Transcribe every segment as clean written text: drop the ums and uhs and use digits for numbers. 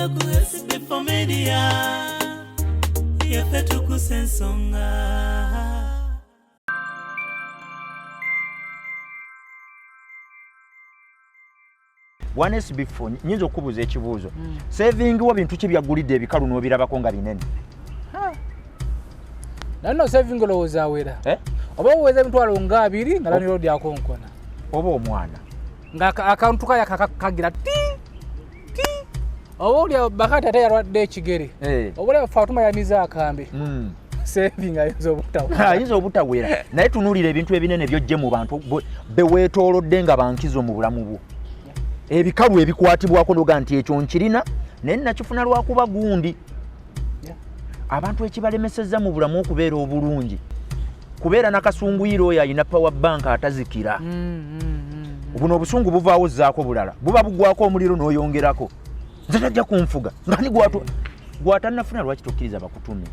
Ku SB4 Media, yaffe tukusa ensonga. One SB4, nyinza okubuuza ekibuuzo? Saving wa bintu ki byagulidde ebikalu n'obirabako nga binene? Naye no saving olowooza awera? Eh? Oba oweza 200,000 nga landlord akonkona. Oba omwana. Nga akantu kaya kagira ti ti, oba olya bakati ate yalwadde ekigere. Oba olya Fatuma yamize akambe. Saving ayinza obutawera. Ayinza obutawera, naye tunuulira ebintu ebinene byojje mu bantu beweetoolodde nga bankizo mu bulamu bwo, ebikalu ebikwatibwako noga nti ekyo nkirina naye nakifuna lwakuba gundi. Abantu ekibalemesezza mu bulamu okubeera obulungi kubeera nakasunguyiro oyo alina power bank atazikira. Buno obusungu buvaawo zzaako bulala, buba bugwako omuliro n'oyongerako, nze tajja kunfuga ngani gwatannafuna. Lwaki tokkiriza bakutume?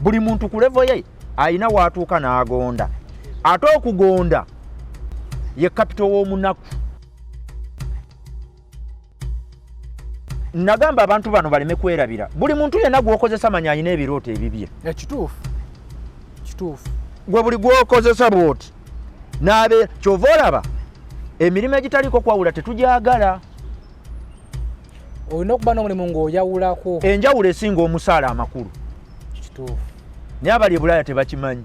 Buli muntu ku level ye alina waatuuka n'agonda, ate okugonda ye capital w'omunaku. Nagamba abantu bano baleme kwerabira, buli muntu yenna gw'okozesa manya alina ebirooto ebibye. Ekituufu kituufu. Gwe buli gw'okozesa bw'oti n'abe kyova olaba emirimu egitaliko kwawula tetugyagala. Olina okuba n'omulimu ng'oyawulako. Enjawulo esinga omusaala amakulu. Kituufu. Naye abali e Bulaaya tebakimanyi.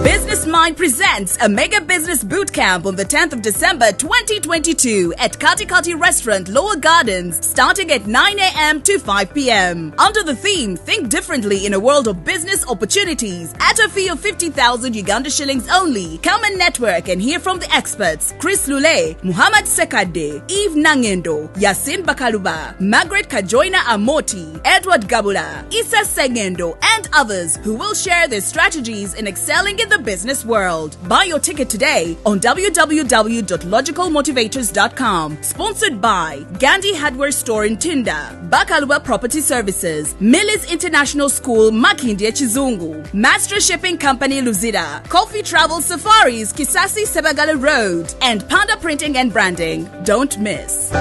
Business Mind presents a mega business boot camp on the 10th of December 2022 at Kati Kati Restaurant, Lower Gardens, starting at 9 a.m. to 5 p.m. Under the theme Think Differently in a World of Business Opportunities, at a fee of 50,000 Uganda shillings only. Come and network and hear from the experts Chris Lule, Muhammad Sekade, Eve Nangendo, Yasin Bakaluba, Margaret Kajoina Amoti, Edward Gabula, Issa Sengendo, and others who will share their strategies in excelling in the business world. Buy your ticket today on www.logicalmotivators.com. Sponsored by Gandhi Hardware Store in Tinda, Bakaluba Property Services, Millis International School, Makindye Chizungu, Master Shipping Company Luzira, Coffee Travel Safaris, Kisasi Sebagala Road, and Panda Printing and Branding. Don't miss.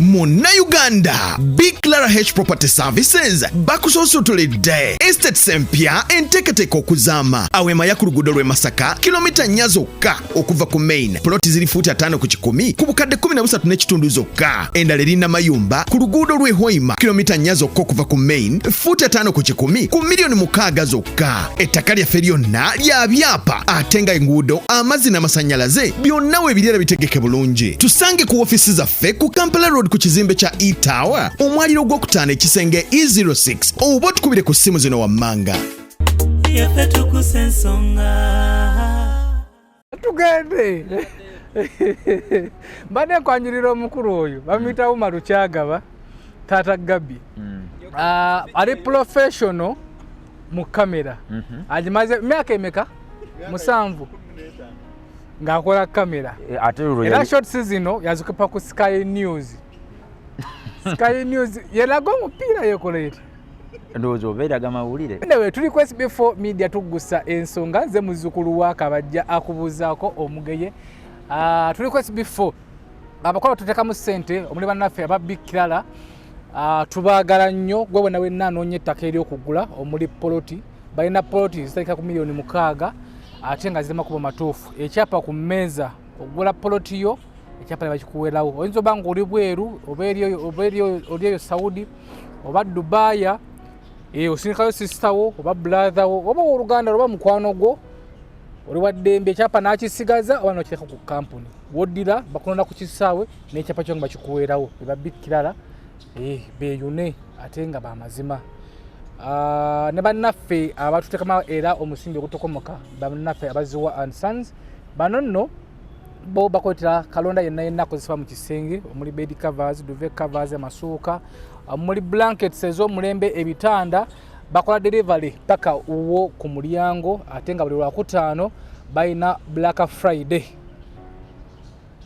Munnayuganda, Big Clara H Property Services bakusoosottoledde estates empya enteekateeka okuzaama awemaya ku luguudo lw'e Masaka, kilomita 4 zokka okuva ku main. Poloti ziri fuuti 50 ku 100 ku bukadde 13.5 zokka. Endala eri Namayumba ku luguudo lw'e Hoima, kilomita 4 zokka okuva ku main, fuuti 50 ku 100 ku miliyoni 6 zokka. Ettaka lyaffe lyonna lya byapa, ate nga enguudo, amazzi n'amasannyalaze byonna weebiri era bitegeke bulungi. Tusange ku woofiisi zaffe ku Kampala Road ku kizimbe kya E-Tower, omwaliro gwokutaano, ekisenge E06, oba otukubire ku ssimu zino wammanga. Yaffe tukusa ensonga. Tugende, mbadde nkwanjulira omukulu oyo, bamuyita Umar Kyagaba, Taata Gabi. Ah, ali professional mu kamera, agimaze myaka emeka? 7 ng'akola kamera. Eh, ate olwo era shots zino yazikupa ku Sky News. Sky News yeraga omupiira, yekola eti. Ndowooza obeeraga mawulire. Anyway, tuli ku SB4 Media, tugusa ensonga. Nze muzzukulu wa Kabajja akubuuzaako omugeye. Ah, tuli ku SB4, abakola tuteekamu ssente omuli bannaffe aba Big Clara. Ah, tubaagala nnyo. Gwe wena wenna anoonya ettaka eryokugula omuli poloti, balina poloti zitandika ku miliyoni 6 ate nga ziri makubo matuufu, ekyapa ku mmeeza. Ogula poloti yo, ekyapa ne bakikuwerawo. Oyinza oba nga oli bweru, oba oli eyo Saudi oba Dubaaya, osindikayo sister wo oba brother wo oba oluganda oba mukwano gwo, oli waddembe ekyapa n'akisigaza oba nokireka ku kampuni woddira, bakulonda ku kisaawe n'ekyapa kyo nga bakikuweerawo. Eba Big Clara, beeyune ate nga bamazima. Ah, ne bannaffe abatuteekamu era omusimbi ogutokomoka, bannaffe abaziwa and Sons, bano nno bo bakwetera kalonda yenna yenna akozesebwa mu kisenge omuli bed covers, duvet covers, amasuuka, omuli blankets ez'omulembe, ebitanda. Bakola delivery paka wo ku mulyango, ate nga buli Lwakutaano balina Black Friday.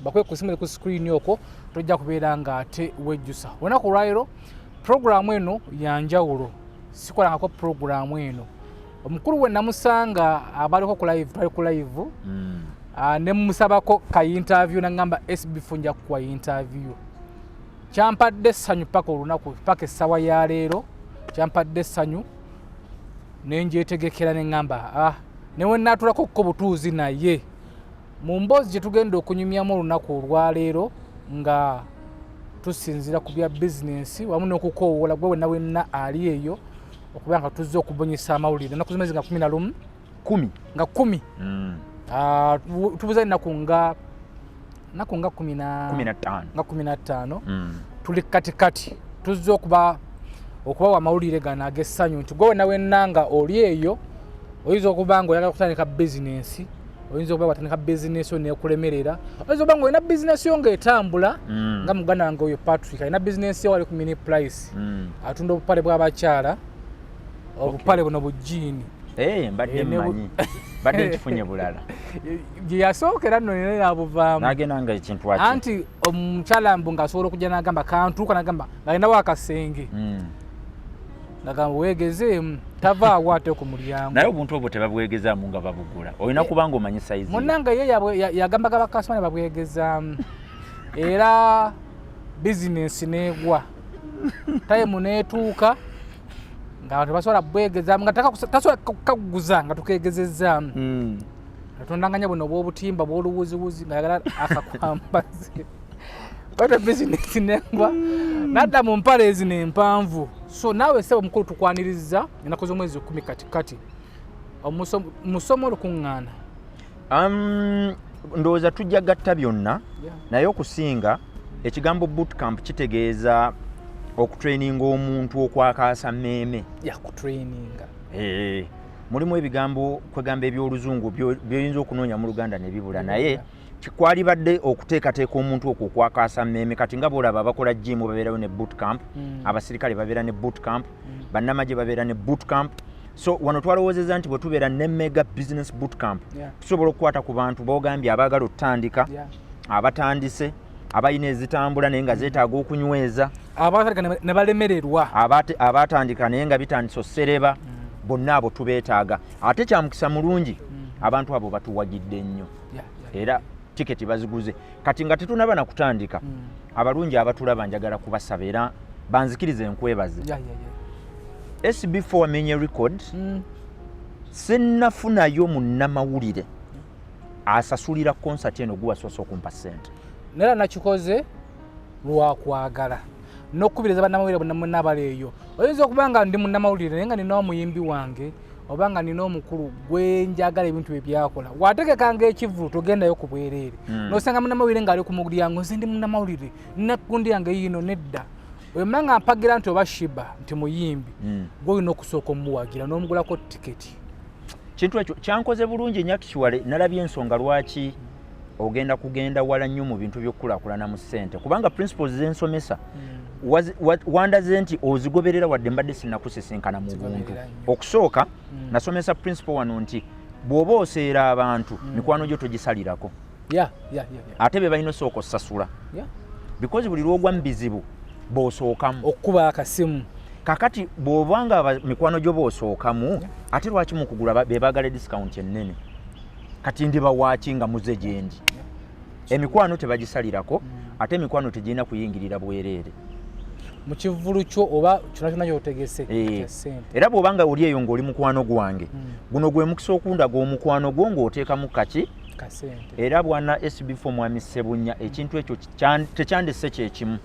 Bakwe ku simu ku screen okwo, tojja kubeera nga ate wejjusa. Olunaku olwaleero programu eno yanjawulo. Sikolangako puroguramu eno. Omukulu we namusanga abaliko ku live, twali ku live, ne musabako ka interview, nangamba SB4 nja kukuwa interview. Kyampadde essanyu paka olunaku, paka essaawa ya leero kyampadde essanyu, nenjetegekera neŋŋamba newe naatulako ko butuuzi. Naye mu mboozi gye tugenda okunyumyamu olunaku olwaleero nga tusinziira ku bya bizinensi wamu n'okukoowoola gwe wenna wenna ali eyo okuba nga tuzze okubunyisa amawulire. Ennaku z'omwezi nga 11, 10, nga 10, tubuza ennaku nga 10 na 15, nga 15. Tuli katikati, tuzze okubawa amawulire gano ag'essanyu nti gwe wenna wenna nga oli eyo oyinza okuba nga oyagala kutandika bizinensi, oyinza okuba watandika bizinensi yo nekulemerera, oyinza okuba nga olina bizinensi yo ng'etambula, nga muganda wange oyo Patrick alina bizinensi yo wali ku Mini Price, atunda obupale bw'abakyala, obupale buno bujiini. Mbadde mmanyi, mbadde nkifunye bulala. Gye yasookera nno nene nabuvaamu. Nagenda nga ekintu aki Anti omukyala mbu ng'asobola okujja n'agamba kantuuka, n'agamba ng'alinawo akasenge, ngagamba weegezeemu, tavaawo ate ku mulyango. Naye obuntu obwo tebabwegezaamu nga babugula, olina kuba nga omanyi sayizi. Munnange ye yagambaga bakasitoma ne babwegezaamu, era bizinensi neegwa. Time neetuuka nga abantu basobola bwegezaamu, nga tasobola kaguza nga tukegezezzaamu. Atundanganya buno obw'obutimba bw'oluwuziwuzi ng'ayagala akakwambaze bwatyo, bizinensi negwa, nadda mu mpale ezino empanvu. So naawe ssebo mukulu, tukwaniriza ennaku z'omwezi 10 katikati musomo olukuŋŋaana. Ndowooza tujja gatta byonna, naye okusinga ekigambo bootcamp kitegeeza okutraininga omuntu okwakaasa mmeeme. Yakutraininga. Mulimu ebigambo kwegamba ebyoluzungu byoyinza okunoonya mu Luganda ne bibula, naye kwalibadde okuteekateeka omuntu okwo okwakaasa mmeeme. Kati nga boolaba abakola gym babeerayo ne bootcamp, abasirikale babeera ne bootcamp, bannamagye babeera ne bootcamp. So wano twalowoozezza nti bwe tubeera ne mega business bootcamp, tusobola okukwata ku bantu bogambye abaagala okutandika, abatandise, abalina ezitambula naye nga zeetaaga okunyweza, abatandika ne balemererwa, abatandika naye nga bitandise osereba. Bonna abo tubeetaaga. Ate kyamukisa mulungi, abantu abo batuwagidde nnyo era tiketi baziguze. Kati nga tetunaba na kutandika, abalungi abatulaba njagala kubasaba era banzikirize nkwebaze. SB4 wamenye record. Sinnafunayo munnamawulire asasulira concert eno, guwasoose okumpa ssente. Naye nakikoze lwakwagala n'okukubiriza bannamawulire bonna mwena abali eyo. Oyinza okuba nga ndi munnamawulire naye nga nina omuyimbi wange oba nga nina omukulu gwe njagala ebintu bye byakola, wategekanga ekivulu togendayo ku bwereere. Nosanga munnamawulire ng'ali ku mulyango, nze ndi munnamawulire, nina gundi yange yiino. Nedda, oyo mma nga mpagira nti oba Shiba nti muyimbi, gwe olina okusooka omuwagira n'omugulako tiketi. Kintu ekyo kyankoze bulungi nnyo. Actually nalabye ensonga lwaki ogenda kugenda wala nnyo mu bintu by'okukulaakulana mu ssente, kubanga principles zensomesa wandaze nti ozigoberera wadde mbadde sinnakusisinkana mu buntu. Zigoberera nnyo. Okusooka nasomesa principle wano nti bw'oba oseera abantu, mikwano gyo togisalirako, ate be balina osooka osasula, because buli lwogwa mu bizibu bw'osookamu. Okukuba akasimu. Kakati bw'obanga mikwano gyo bw'osookamu, ate lwaki mu kugula be baagala discount ennene? Kati ndiba waaki nga muze gyendi? Emikwano tebagisalirako, ate emikwano tegirina kuyingirira bwereere mu kivvulu kyo oba kyona kyona kyotegese kya ssente. Era bw'obanga oli eyo ng'oli mukwano gwange, guno gwe mukisa okundaga omukwano gwo ng'oteekamu kaki? Kasente. Era bwana SB4 mwami Ssebunya, ekintu ekyo tekyandese kyekimu.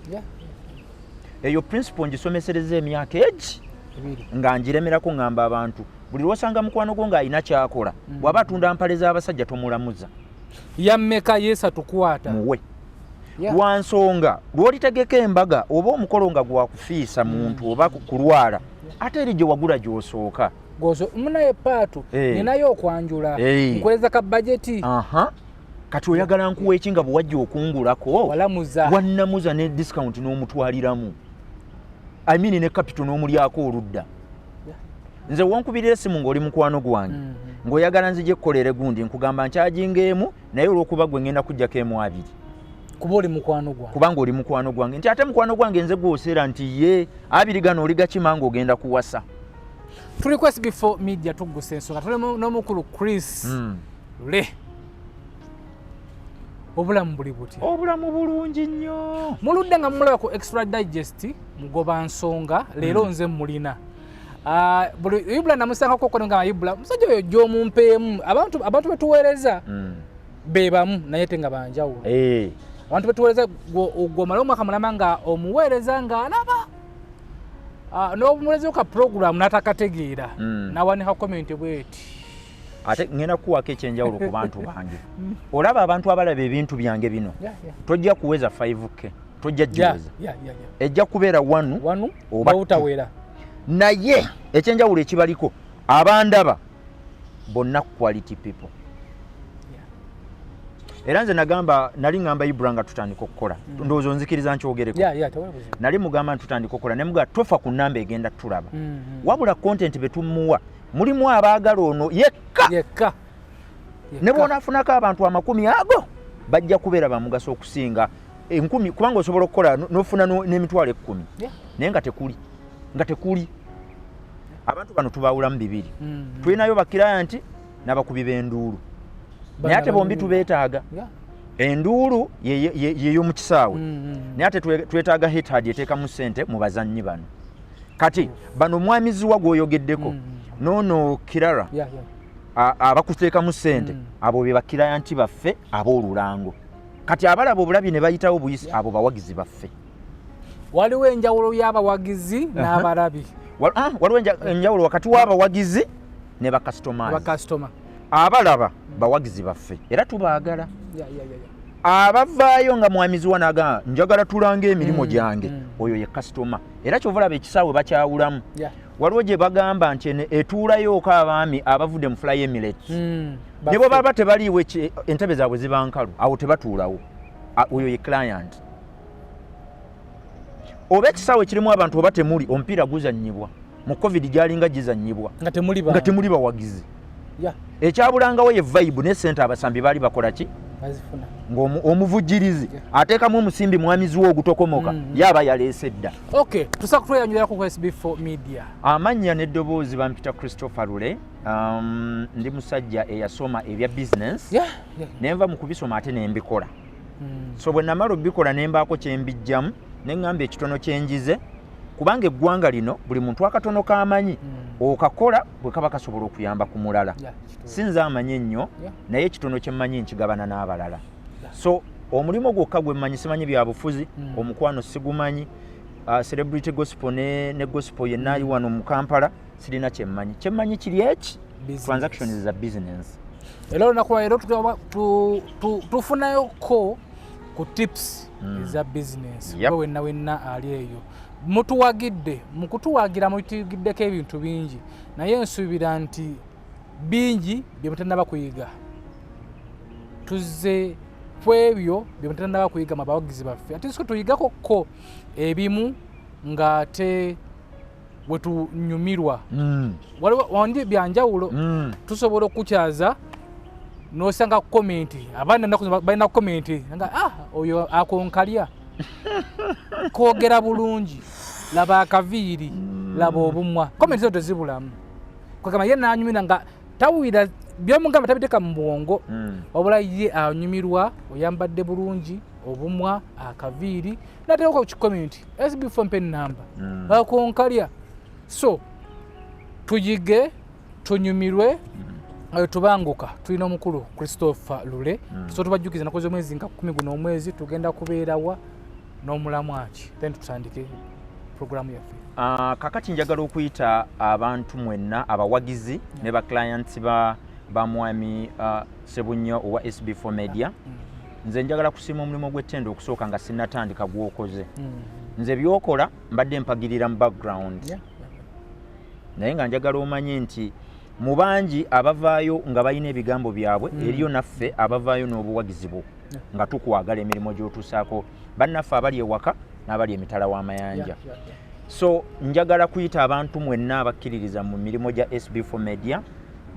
Eyo principle ngisomesereza emyaka egi 2 nga ngiremerako, ngamba abantu buli lwosanga mukwano gwo ng'alina kyakola, bw'aba atunda mpale z'abasajja tomulamuza. Yammeka yeesa tukwata. Muwe. Yeah. Lwa nsonga lw'olitegeka embaga oba omukolo nga gwakufiisa muntu oba kulwala, ate eri gye wagula gy'osooka. Gozo munaye paatu, ninayo okwanjula, nkuweereza ka bajeti. Aha, kati oyagala nkuwa eki nga bwe wajja okungulako? Walamuza. Wannamuza ne discount n'omutwaliramu, I mean ne capital n'omulyako oludda. Nze wonkubirira essimu ng'oli mukwano gwange, ng'oyagala nzije kukolera gundi, nkugamba nkyajinga emu, naye olw'okuba gwe ngenda kujjako emu abiri. Kuba oli mukwano gwange. Kubanga oli mukwano gwange, nti ate mukwano gwange nze gwoseera nti ye abiri gano oli gakima ng'ogenda kuwasa. Tuli ku SB4 Media, tuggusa ensonga, tuli n'omukulu Chris Lule. Obulamu buli butya? Obulamu bulungi nnyo. Muludde nga mumulaba ku Extra Digest, mugoba nsonga. Leero nze mulina. Ah, buli Ibula namusangako kono nga Ibula musajja oyo gy'omumpeemu. Abantu betuweereza be bamu, naye te nga banjawulo. Abantu betuweereza, gw'omala omwaka mulamba nga omuweereza ng'alaba, ah, n'omuweereza ka program n'atakategeera, n'awanika comment bweti. Ate ngenda kukuwaako ekyenjawulo ku bantu bange. Olaba abantu abalaba ebintu byange bino, tojja kuweza 5K, tojja giweza. Ejja kubeera wanu wanu oba obutawera. Naye ekyenjawulo ekibaliko, abandaba bonna quality people. Era nze nagamba, nali ngamba Ibra nga tutandika okukola, ndowooza onzikiriza nkyogereko. Yeah, tewali buzibu. Nali mugamba nti tutandika okukola, ne mugamba tofa ku namba egenda tulaba, wabula content betumuwa mulimu abaagala ono yekka. Yekka. Ne bwonaafunako abantu 100 ago, bajja kubeera bamugaso okusinga 1000, kubanga osobola okukola n'ofuna n'emitwalo 10, naye nga tekuli abantu bano. Tubawulamu bibiri. Tulinayo ba client n'abakubi b'enduulu, naye ate bombi tubeetaaga. Enduulu yeyo mu kisaawe, naye ate twetaaga hitad eteekamu ssente mu bazannyi bano. Kati bano mwamiziwa gw'oyogeddeko noono Kirara, abakuteekamu ssente, abo be ba client baffe ab'olulango. Kati abalaba obulabi ne bayitawo buyisi, abo bawagizi baffe. Waliwo enjawulo y'abawagizi n'abalabi. Waliwo enjawulo wakati w'abawagizi ne bakasitomazi. Bakasitoma. Abalaba bawagizi baffe era tubaagala. Abavaayo nga mwamiziwa n'agamba njagala tulanga emirimu gyange, oyo ye kasitoma. Era kyova olaba ekisaawe bakyawulamu. Waliwo gye bagamba nti eno etuulayooko abaami abavudde mu Fly Emirates, ne bwe baba tebaliiwo, entebe zaabwe ziba nkalu, awo tebatuulawo. Oyo ye client. Oba ekisaawe kirimu abantu oba temuli, omupiira guzannyibwa. Mu COVID gyalinga gizannyibwa nga temuli nga temuli bawagizi. Ekyabulangawo ye vibe ne sente. Abasambi baali bakola ki? Bazifuna. Ng'omuvujjirizi ateekamu omusimbi, mwamizi we ogutokomoka, ye aba yaleese dda. Okay, tusa kutweyanjulirako ku SB4 Media. Amannya n'eddoboozi bampita Christopher Lule. Ndi musajja eyasoma ebya business, nenva mu kubisoma ate nembikola. So bwe namala obikola, nembaako kyembijjamu, neŋŋamba ekitono kyenjize, kubanga eggwanga lino buli muntu akatono k'amanyi okakola bwe kaba kasobola okuyamba ku mulala. Kituufu. Si nze amanyi ennyo, naye ekitono kyemmanyi nkigabana n'abalala. So omulimu gwokka gwe mmanyi, simanyi byabufuzi, omukwano sigumanyi, celebrity gospel ne gospel yenna ali wano mu Kampala sirina kyemmanyi. Kyemmanyi kiri eki? Business. Transactions za business. Era olunaku lwaleero tufunayoko ku tips eza business. Gwe wenna wenna ali eyo, mutuwagidde, mu kutuwagira mutuyigiddeko ebintu bingi, naye nsuubira nti bingi bye mutanaba kuyiga. Tuzze ku ebyo bye mutanaba kuyiga mu abawagizi baffe, ate siko tuyigako ko ebimu ng'ate wetunyumirwa. Waliwo wandi byanjawulo. Tusobola okukyaza nosanga comment, abaana ennaku zino balina comment nga, ah, oyo akonkalya kwogera bulungi, laba akaviiri, laba obumwa. Comment zo tezibulamu. Kwegamba ye nanyumira nga tawulira byomugamba, tabiteeka mu bwongo, wabula ye anyumirwa oyambadde bulungi, obumwa, akaviiri, nateekako ki comment, SB4 mpe namba, akonkalya. So tuyige, tunyumirwe. Tubanguka, tulina omukulu Christopher Lule. So tubajjukiza nakoze omwezi nga 10 guno omwezi tugenda kubeerawa n'omulamu aki, then tutandike programu yaffe. Kakati njagala okuyita abantu mwenna abawagizi ne ba clients ba mwami Sebunnyo owa SB4 Media. Nze njagala kusiima omulimu gw'ettendo okusooka nga sinnatandika gwokoze. Nze byokola mbadde mpagirira mu background, naye nga njagala omanye nti mu bangi abavaayo nga balina ebigambo byabwe, eriyo naffe abavaayo n'obuwagizi bwo, nga tukwagala emirimu gy'otuusaako bannaffe abali ewaka n'abali emitala w'amayanja. So njagala kuyita abantu mwenna abakkiririza mu mirimu gya SB4 Media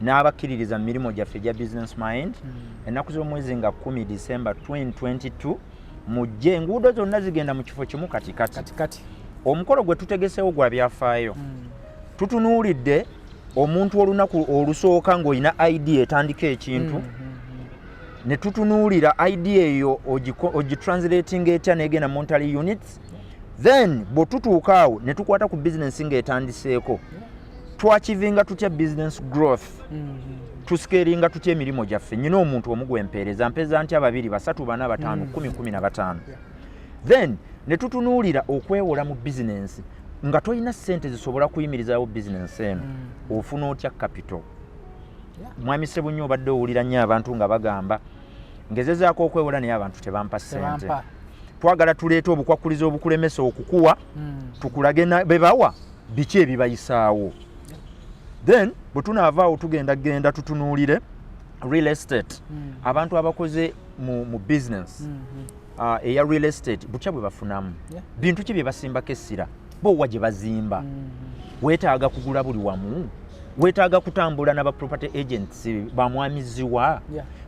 n'abakkiririza mu mirimu gyaffe egya Business Mind, ennaku z'omwezi nga 10 December 2022, mujje. Enguudo zonna zigenda mu kifo kimu, katikati. Katikati. Omukolo gwe tutegesewo gwa byafaayo. Tutunuulidde omuntu olunaku olusooka ng'olina idea etandika ekintu, ne tutunuulira idea eyo ogitranslatinga etya negenda monetary units. Then bwe tutuuka awo ne tukwata ku bizinensi ng'etandiseeko, twachievinga tutya business growth, tuscalinga tutya emirimu gyaffe? Nyina omuntu omu gwempeereza, mpeeza ntya babiri, basatu, bana, bataano, 10, 15? Then ne tutunuulira okwewola mu bizinensi nga tolina ssente zisobola kuyimirizawo bizinensi eno, ofuna otya capital? Mwami Sebunya, obadde owulira nnyo abantu nga bagamba, ngezezaako okwewola naye abantu tebampa ssente. Tebampa. Twagala tuleete obukwakkulizo obukulemesa okukuwa, tukulage bebawa biki ebibayisaawo. Then bwe tunaavaawo tugenda genda tutunuulire real estate, abantu abakoze mu business eya real estate, butya bwe bafunamu, bintu ki bye basimbako essira, bowa gye bazimba, weetaaga kugula buli wamu, weetaaga kutambula n'aba property agents bamwamiziwa.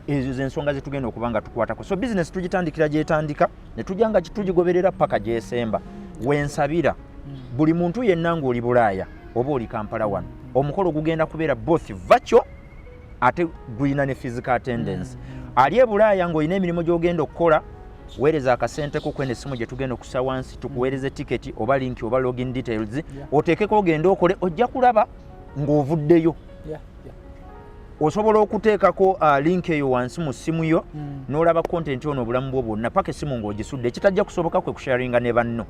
Ezo zensonga zetugenda okuba nga tukwatako. So business tugitandikira gyetandika ne tujja nga tugigoberera paka gyesemba. Wensabira buli muntu yenna ng'oli Bulaaya oba oli Kampala wano, omukolo gugenda kubeera both virtual ate gulina ne physical attendance. Ali e Bulaaya ng'olina emirimu gy'ogenda okukola, weereza akasente ko kwenda essimu gye tugenda okusa wansi, tukuweereze tiketi oba link oba login details, oteekeko ogende okole, ojja kulaba ng'ovuddeyo. Osobola okuteekako link eyo wansi mu ssimu yo n'olaba content ono obulamu bwo bwonna paka essimu ng'ogisudde. Ekitajja kusoboka kwe kusharinga ne banno.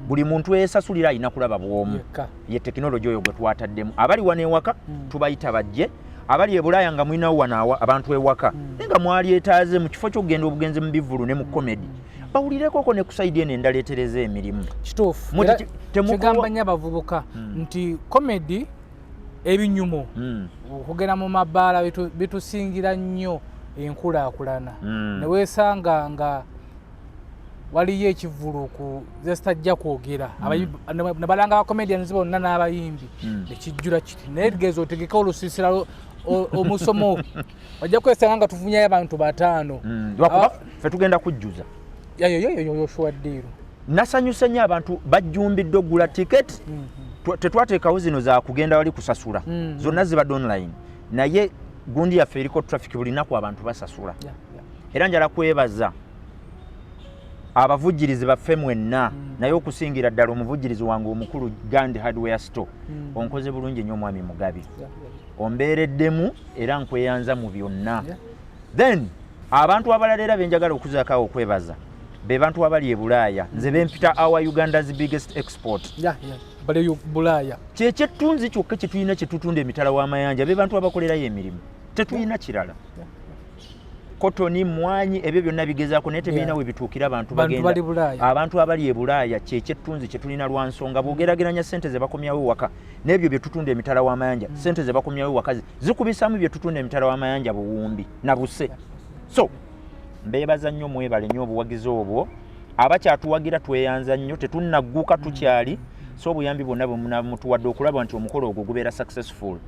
Buli muntu eyesasulira alina kulaba bw'omu. Yekka. Ye tekinologi oyo gwe twataddemu. Abali wano ewaka tubayita bajje, abali e Bulaaya nga mulinawo wano abantu ewaka, naye nga mwalyetaaze mu kifo ky'okugenda obugenzi mu bivvulu ne mu comedy, bawulirekoko ne ku side eno endala etereza emirimu. Kituufu. Muti Era kigamba nnyo abavubuka nti comedy, ebinyumo, okugenda mu mabaala bitusingira nnyo enkulaakulana. Ne weesanga nga waliyo ekivvulu ku zesitajja kwogera, ne balanga bacomedians bonna n'abayimbi, nekijjula kiti, naye geza otegeke olusiisira omusomo, ojja kwesanga nga tuvunyayo abantu bataano. Lwakuba ffe tugenda kujjuza. Yoyoyoyoyoshua ddiiru. Nasanyuse nnyo, abantu bajjumbidde okugula tiketi. Tetwateekawo zino za kugenda wali kusasula, zonna zibadde online, naye gundi yaffe eriko traffic, buli naku abantu basasula. Era njala kwebaza abavujjirizi baffe mwenna, naye okusingira ddala omuvujjirizi wange omukulu, Gand Hardware Store. Onkoze bulungi nnyo, omwami Mugabi. Ombeereddemu era nkweyanza mu byonna. Then abantu abalala era benjagala okuzaako okwebaza be bantu abali e Bulaaya. Nze bempita our Uganda's biggest export. Yeah. Bali Bulaaya. Kyekyettunzi kyokka kyetulina kyetutunda emitala w'amayanja, be bantu abakolerayo emirimu, tetulina kirala. Kotoni, mwanyi, ebyo byonna bigezaako naye tebirina we bituukira abantu. Bantu bagenda bali Bulaaya. Abantu abali e Bulaaya kyekyettunzi kyetulina, lwa nsonga bw'ogeraageranya sente ze bakomyawo ewaka n'ebyo bye tutunda emitala w'amayanja, sente ze bakomyawo ewaka zikubisaamu bye tutunda emitala w'amayanja buwumbi na buse. So mbeebaza nnyo, mwebale nnyo obuwagizi obwo. Abakyatuwagira tweyanza nnyo, tetunnagguka, tukyali. So obuyambi bwonna bwe mutuwadde okulaba nti omukolo ogwo gubeera successful.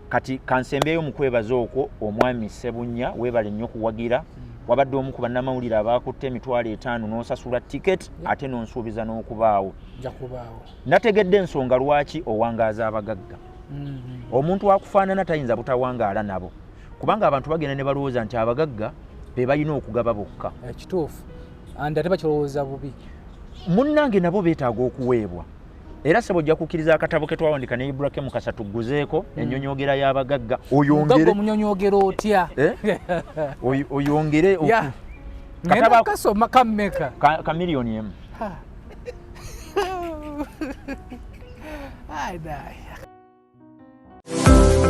Kati kansembeeyo mu kwebaza okwo omwami Sebunya, weebale nnyo kuwagira. Wabadde omu ku bannamawulire abaakutte 50,000 n'osasula tiketi ate n'onsuubiza n'okubaawo. Nja kubaawo. Nategedde ensonga lwaki owangaaza abagagga. Omuntu akufaanana tayinza butawangaala nabo, kubanga abantu bagenda ne balowooza nti abagagga be balina okugaba bokka. Kituufu, and ate bakirowooza bubi. Munnange, nabo beetaaga okuweebwa. Era sebo, ojja kukkiriza akatabo ke twawandika ne Ibrahim Mukasa tugguzeeko ennyonyoogera y'abagagga. Mugagga oyongere omunyonyogera otya? Eh? Oyongere Ngenda kasoma kammeka? Ka 1 million. Ha. Ai, dai.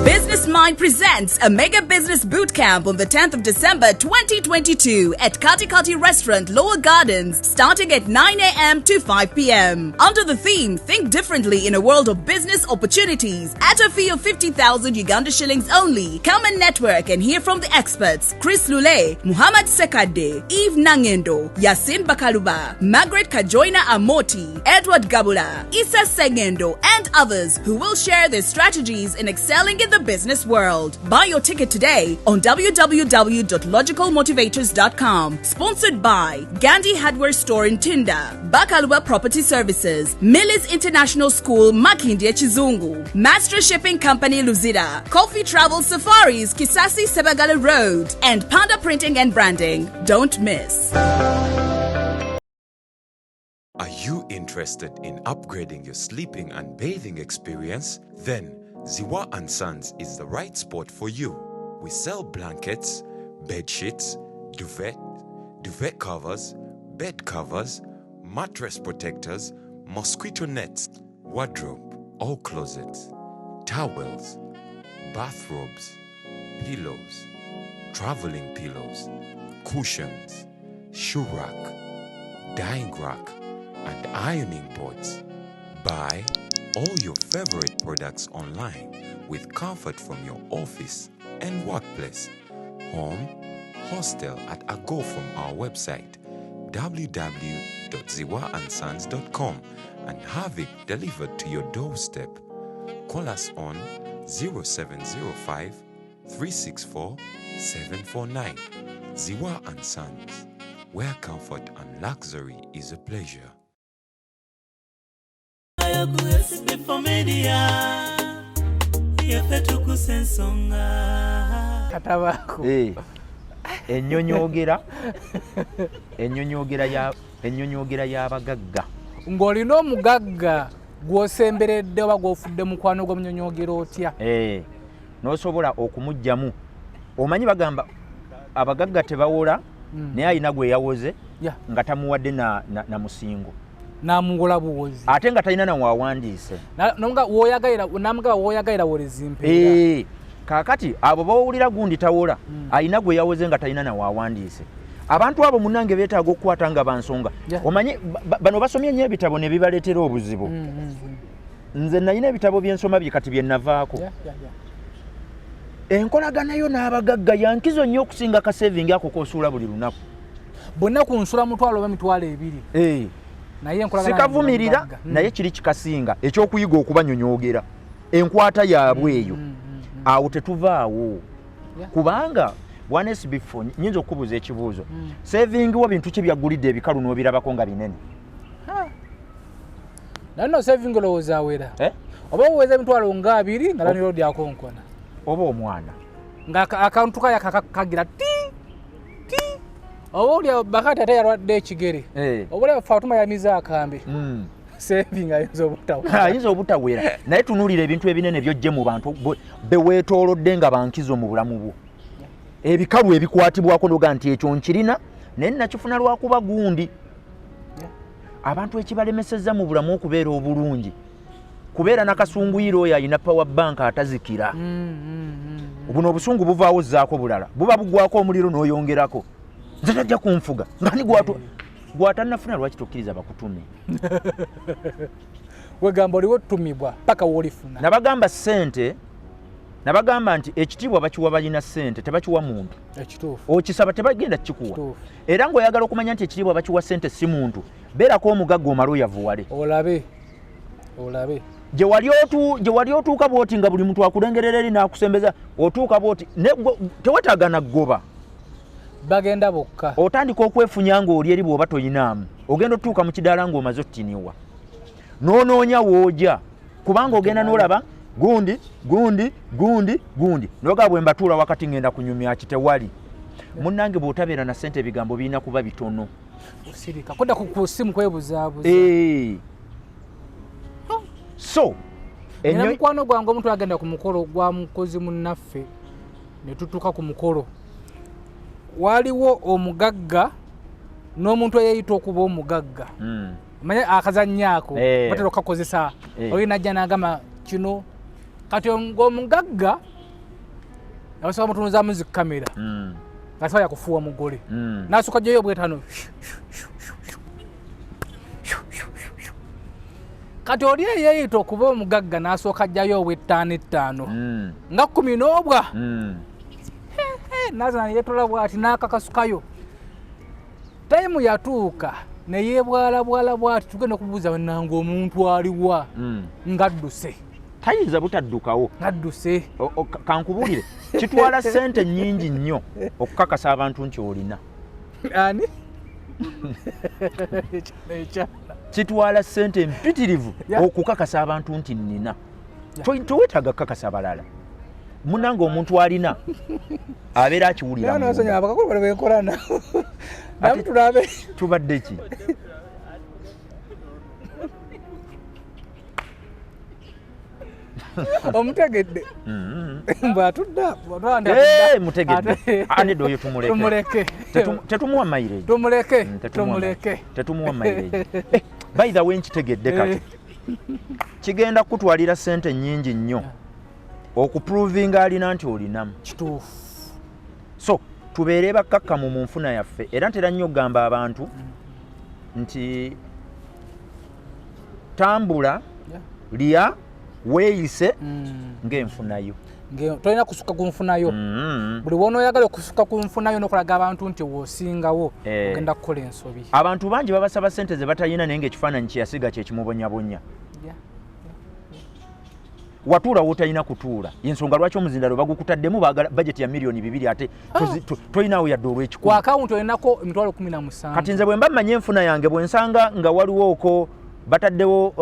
Business Mind presents a mega business boot camp on the 10th of December 2022 at Kati Kati Restaurant, Lower Gardens, starting at 9 a.m. to 5 p.m. Under the theme Think Differently in a World of Business Opportunities, at a fee of 50,000 Uganda shillings only. Come and network and hear from the experts Chris Lule, Muhammad Sekade, Eve Nangendo, Yasin Bakaluba, Margaret Kajoina Amoti, Edward Gabula, Issa Sengendo, and others who will share their strategies in excelling in the the business world. Buy your ticket today on www.logicalmotivators.com. Sponsored by Gandhi Hardware Store in Tinda, Bakalua Property Services, Millers International School, Makindye Chizungu, Master Shipping Company Luzira, Coffee Travel Safaris, Kisasi Sebagala Road, and Panda Printing and Branding. Don't miss. Are you interested in upgrading your sleeping and bathing experience? Then Ziwa and Sons is the right spot for you. We sell blankets, bed sheets, duvet, duvet covers, bed covers, mattress protectors, mosquito nets, wardrobe, all closets, towels, bathrobes, pillows, traveling pillows, cushions, shoe rack, dyeing rack, and ironing boards. Buy all your favorite products online with comfort from your office and workplace, home, hostel at a go from our website www.ziwaandsons.com and have it delivered to your doorstep. Call us on 0705 364 749. Ziwa and Sons, where comfort and luxury is a pleasure. Ku SB4 Media yaffe tukusa ensonga. Katabaako. Ennyonyoogera y'abagagga. Ng'olina omugagga gw'osemberedde oba gw'ofudde mukwano gw'omunyonyogera otya? N'osobola okumuggyamu. Omanyi bagamba abagagga tebawola, naye alina gwe yawoze nga tamuwadde na musingo. Namuwola buwozi. Ate nga talina nawawandiise. Namugaba woyagalira wolezimpeera. Kaakati abo bawulira gundi tawola, alina gwe yawoze nga talina nawawandiise. Abantu abo munnange beetaaga okukwata nga bansonga. Omanyi bano basomye nnyo ebitabo ne bibaleetera obuzibu. Nze nalina ebitabo byensoma bye kati bye navaako. Enkolaganayo n'abagagga yankizo nnyo okusinga ka saving ako k'osuula buli lunaku. Bonna ku nsula 1000 oba 20,000. Naye enkolagana sikavumirira, naye kiri kikasinga ekyokuyiga okubanyonyoogera enkwata yaabwe eyo. Awo tetuvaawo. Kubanga bwana SB4, nyinza okukubuuza ekibuuzo. Saving wo bintu ki byaggulidde ebikalu n'obirabako nga binene? Naye no saving olowooza awera. Oba oweza 20,000 nga landlord akonkona. Oba omwana. Nga akantu kaya kagira ti ti. Oba oli bakati ate yalwadde ekigere. Oba oli Fatuma yamize akambe. Saving ayinza obutawera. Ayinza obutawera. Naye tunuulira ebintu ebinene by'oggye mu bantu be weetoolodde nga bankizo mu bulamu bwo. Ebikalu ebikwatibwako n'oga nti ekyo nkirina naye nakifuna lwakuba gundi. Abantu ekibalemesezza mu bulamu okubeera obulungi kubeera nakasunguyiro oyo alina power bank atazikira. Buno obusungu buvaawo zzaako bulala, buba bugwako omuliro n'oyongerako. Nze tajja kunfuga ngani gwatannafuna lwaki tokkiriza bakutume? Wegamba oliwo otumibwa paka w'olifuna. Nabagamba ssente, nabagamba nti ekitiibwa bakiwa balina ssente, tebakiwa muntu. Ekituufu. Okisaba tebagenda kikuwa. Era ng'oyagala okumanya nti ekitiibwa bakiwa ssente si muntu, beerako omugagga omale oyavuwale. Olabe. Olabe. Gye wali otuuka bw'oti nga buli muntu akulengerera eri n'akusembeza, otuuka bw'oti, tewetaaga na ggoba. Bagenda bokka. Otandika okwefunya ng'oli eri bw'oba toyinaamu. Ogenda otuuka mu kidaala ng'omaze ottiniwa. N'onoonya w'ojja. Kubanga ogenda n'olaba gundi, gundi, gundi, gundi. N'ogamba bwe mbatuula wakati ngenda kunyumya ki tewali. Munnange bw'otabeera na ssente ebigambo birina kuba bitono. Osirika. Kudda ku ssimu kwebuzaabuza. So, Nina mukwano gwange omuntu agenda ku mukolo gwa mukozi munnaffe ne tutuuka ku mukolo. Waliwo omugagga n'omuntu eyeeyita okuba omugagga. Omanye akazannyo ako batera okukakozesa. Oli n'ajja n'agamba kino kati ng'omugagga abasooka mutunuzaamu zi kamera. Nga yakufuuwa mugole. N'asooka ajjayo obwetaano. Kati oli eyeeyita okuba omugagga n'asooka ajjayo obw'ettaano ettaano. Nga 10 n'obwa. N'azana ne yeetola bw'ati n'akakasukayo. Tayimu yatuuka ne yeebwalabwala bw'ati tugenda okubuuza bannange omuntu aliwa ng'adduse. Tayinza butaddukawo. Adduse. Kankubuulire, kitwala ssente nnyingi nnyo okukakasa abantu nti olina. Ani? Kitwala ssente mpitirivu okukakasa abantu nti nnina. Tewetaaga kukakasa balala. Munange omuntu alina abeera akiwulira. Tubadde ki? Omutegedde bw'atudda mutegedde anedde oyo tumuleke, tetumuwa mileage. Tumuleke, tumuleke. Tetumuwa mileage. By the way, nkitegedde kati kigenda kutwalira sente nnyingi nnyo okuprovinga alina nti olinamu. Kituufu. So tubeere bakkakkamu mu nfuna yaffe, era ntera nnyo okugamba abantu nti tambula, lya, weeyise ng'enfunayo. Tolina kusukka ku nfunayo. Buli wonooyagala okusukka ku nfunayo n'okulaga abantu nti woosingawo, ogenda kukola ensobi. Abantu bangi babasaba sente ze batalina, naye ng'ekifaananyi kyeyasiga kyekimubonyabonya. Watuula wotalina kutuula, yensonga lwaki omuzindalo bagukutaddemu. Baagala bajeti ya miliyoni 2, ate tolinawo yadde ku olw'ekikumi. Akawunti olinako emitwalo 17. Kati nze bwe mba mmanyi enfuna yange, bwe nsanga nga waliwo oko bataddewo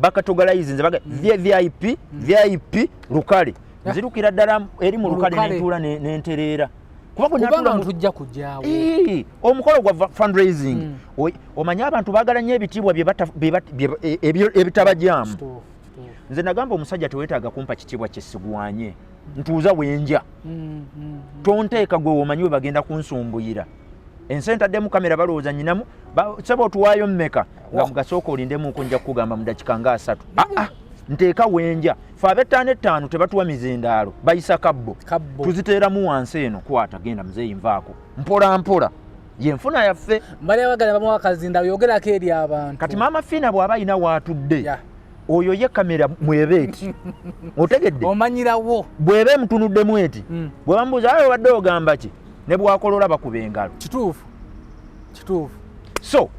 bacategorize nze baga VVIP, VIP, lukale, nzirukira ddala eri mu Mu lukale lukale. nentuula nentereera kuba bwe Kubanga natuula ntujja kujaawo. Ii, omukolo gwa fundraising. Omanyi abantu baagala nnyo ebitiibwa bye ebitabajaamu. Kituufu, kituufu. Nze nagamba omusajja, teweetaaga kumpa kitiibwa kyesigwanye, ntuuza wenja. Tonteeka gwe omanyi we bagenda kunsumbuyira ensi entaddemu kamera, balowooza nyinamu. Sebo otuwaayo mmeka? Nga mugasooka olindemuuko, nja kukugamba mu dakika nga 30. Ah, ah, nteeka wenja. Fe ab'ettaano ettaano tebatuwa mizindaalo, bayisa kabbo. Kabbo. Tuziteeramu wansi eno, kwata genda muzeeyi, nvaako mpola mpola, yenfuna yaffe. Mbali abagala bamuwa akazinda, yogerako eri abantu. Kati maama Fiina bw'aba alina waatudde, oyo ye kamera mweba eti, otegedde? Omanyirawo. Bw'eba emutunuddemu eti, bwe bamubuuza, "Aye obadde ogamba ki?" ne bwakolola bakuba engalo. Kituufu, kituufu. So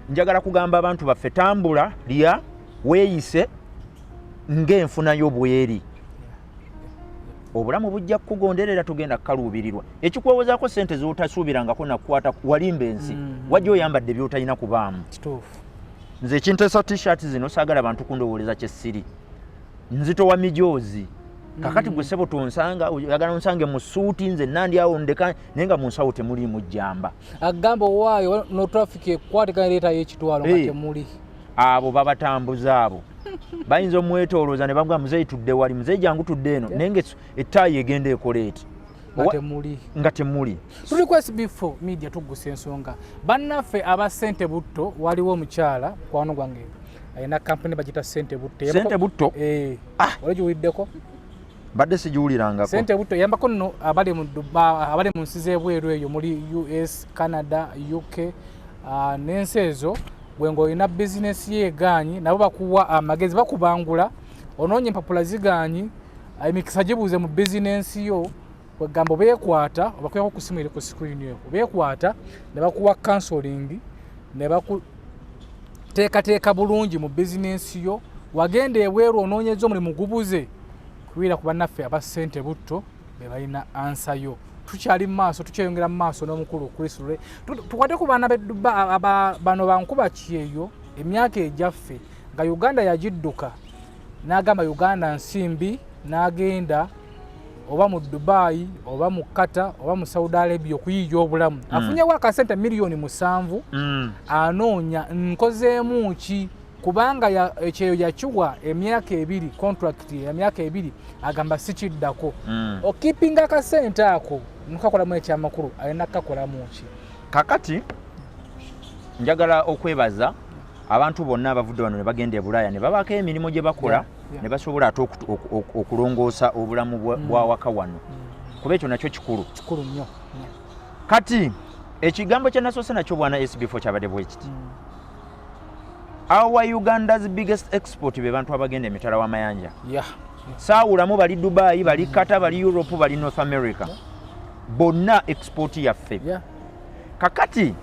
njagala kugamba abantu baffe, tambula, lya, weeyise ng'enfunayo bweri, obulamu bujja kukugonderera. Tugenda kukaluubirirwa ekikwewozaako sente z'otasuubirangako nakukwata walimba ensi. Wajja oyambadde by'otalina kubaamu. Kituufu. Nze ekinteesa T-shirt zino, saagala bantu kundowooleza kyessiri nzitowa mijoozi. Kakati gwe sebo tonsanga, oyagala onsange mu suuti, nze nandi awo ndeka, naye nga mu nsawo temuliimu jjamba. Agamba owaayo no traffic ekwatikana ereetayo ekitwalo nga temuli. Abo babatambuza, abo bayinza omwetoolooza ne bamuga, "Muzeeyi tudde wali, muzeeyi jangu tudde eno," naye nga ettaayi egenda ekola eti. Nga temuli. Nga temuli. Tuli ku SB4 Media, tuggusa ensonga. Bannaffe aba Sente Butto, waliwo omukyala mukwano gwange alina kampuni bagita Sente Butto. Sente Butto? Eh, wali giwuliddeko? Mbadde sigiwulirangako. Sente Butto eyambako nno abali mu abali mu nsi z'ebweru eyo, muli US, Canada, UK, n'ensi ezo. Gwe ng'olina bizinesi ye egaanyi, nabo bakuwa amagezi, bakubangula. Onoonya empapula zigaanyi, emikisa gibuuze mu bizinensi yo, kwegamba obeekwata, obakweko ku simu eri ku screen eyo, obeekwata ne bakuwa counseling ne bakuteekateeka bulungi mu bizinensi yo. Wagenda ebweru onoonyeza omulimu gubuze, kubeera ku bannaffe aba Ssente Butto be balina answer yo. Tukyali mu maaso, tukyeyongera mu maaso n'omukulu Chris Lule. Tukwate ku baana bano bankuba kyeyo emyaka egyaffe nga Uganda yagidduka, n'agamba Uganda nsimbi, n'agenda oba mu Dubai oba mu Qatar oba mu Saudi Arabia okuyiiya obulamu. Afunyewo akasente miliyoni 7. Anoonya nkozeemu ki, kubanga ekyeyo yakiwa emyaka 2, contract ya myaka 2, agamba sikiddako. Okipinga akasente ako nokakolamu ekyamakulu, alina kukakolamu ki? Kakati njagala okwebaza abantu bonna abavudde wano ne bagenda e Bulaaya ne babaako emirimu gye bakola ne basobola ate okulongoosa obulamu bwa waka wano, kuba ekyo nakyo kikulu. Kikulu nnyo. Kati ekigambo kye nasoose nakyo, bwana SB4, kyabadde bwe kiti: our Uganda's biggest export be bantu abagenda emitala w'amayanja. Saawulamu bali Dubai, bali Qatar, bali Europe, bali North America, bonna export yaffe. Kakati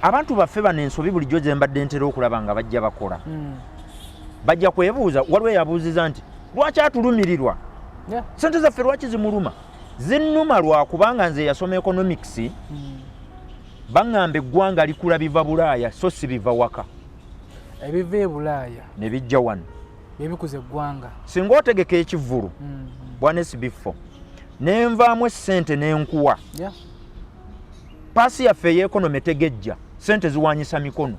abantu baffe bano, ensobi bulijjo ze mbadde ntera okulaba nga bajja bakola, Bajja kwebuuza. Waliwo eyabuuziza nti lwaki atulumirirwa? Sente zaffe lwaki zimuluma? Zinnuma lwakubanga nze yasoma economics. Baŋŋamba eggwanga likula biva Bulaaya, so si biva waka. Ebiva e Bulaaya ne bijja wano. Byebikuza eggwanga. Singa otegeka ekivvulu, bwana SB4, nenvaamu essente nenkuwa, paasi yaffe ey'e economy tegejja, sente ziwanyisa mikono.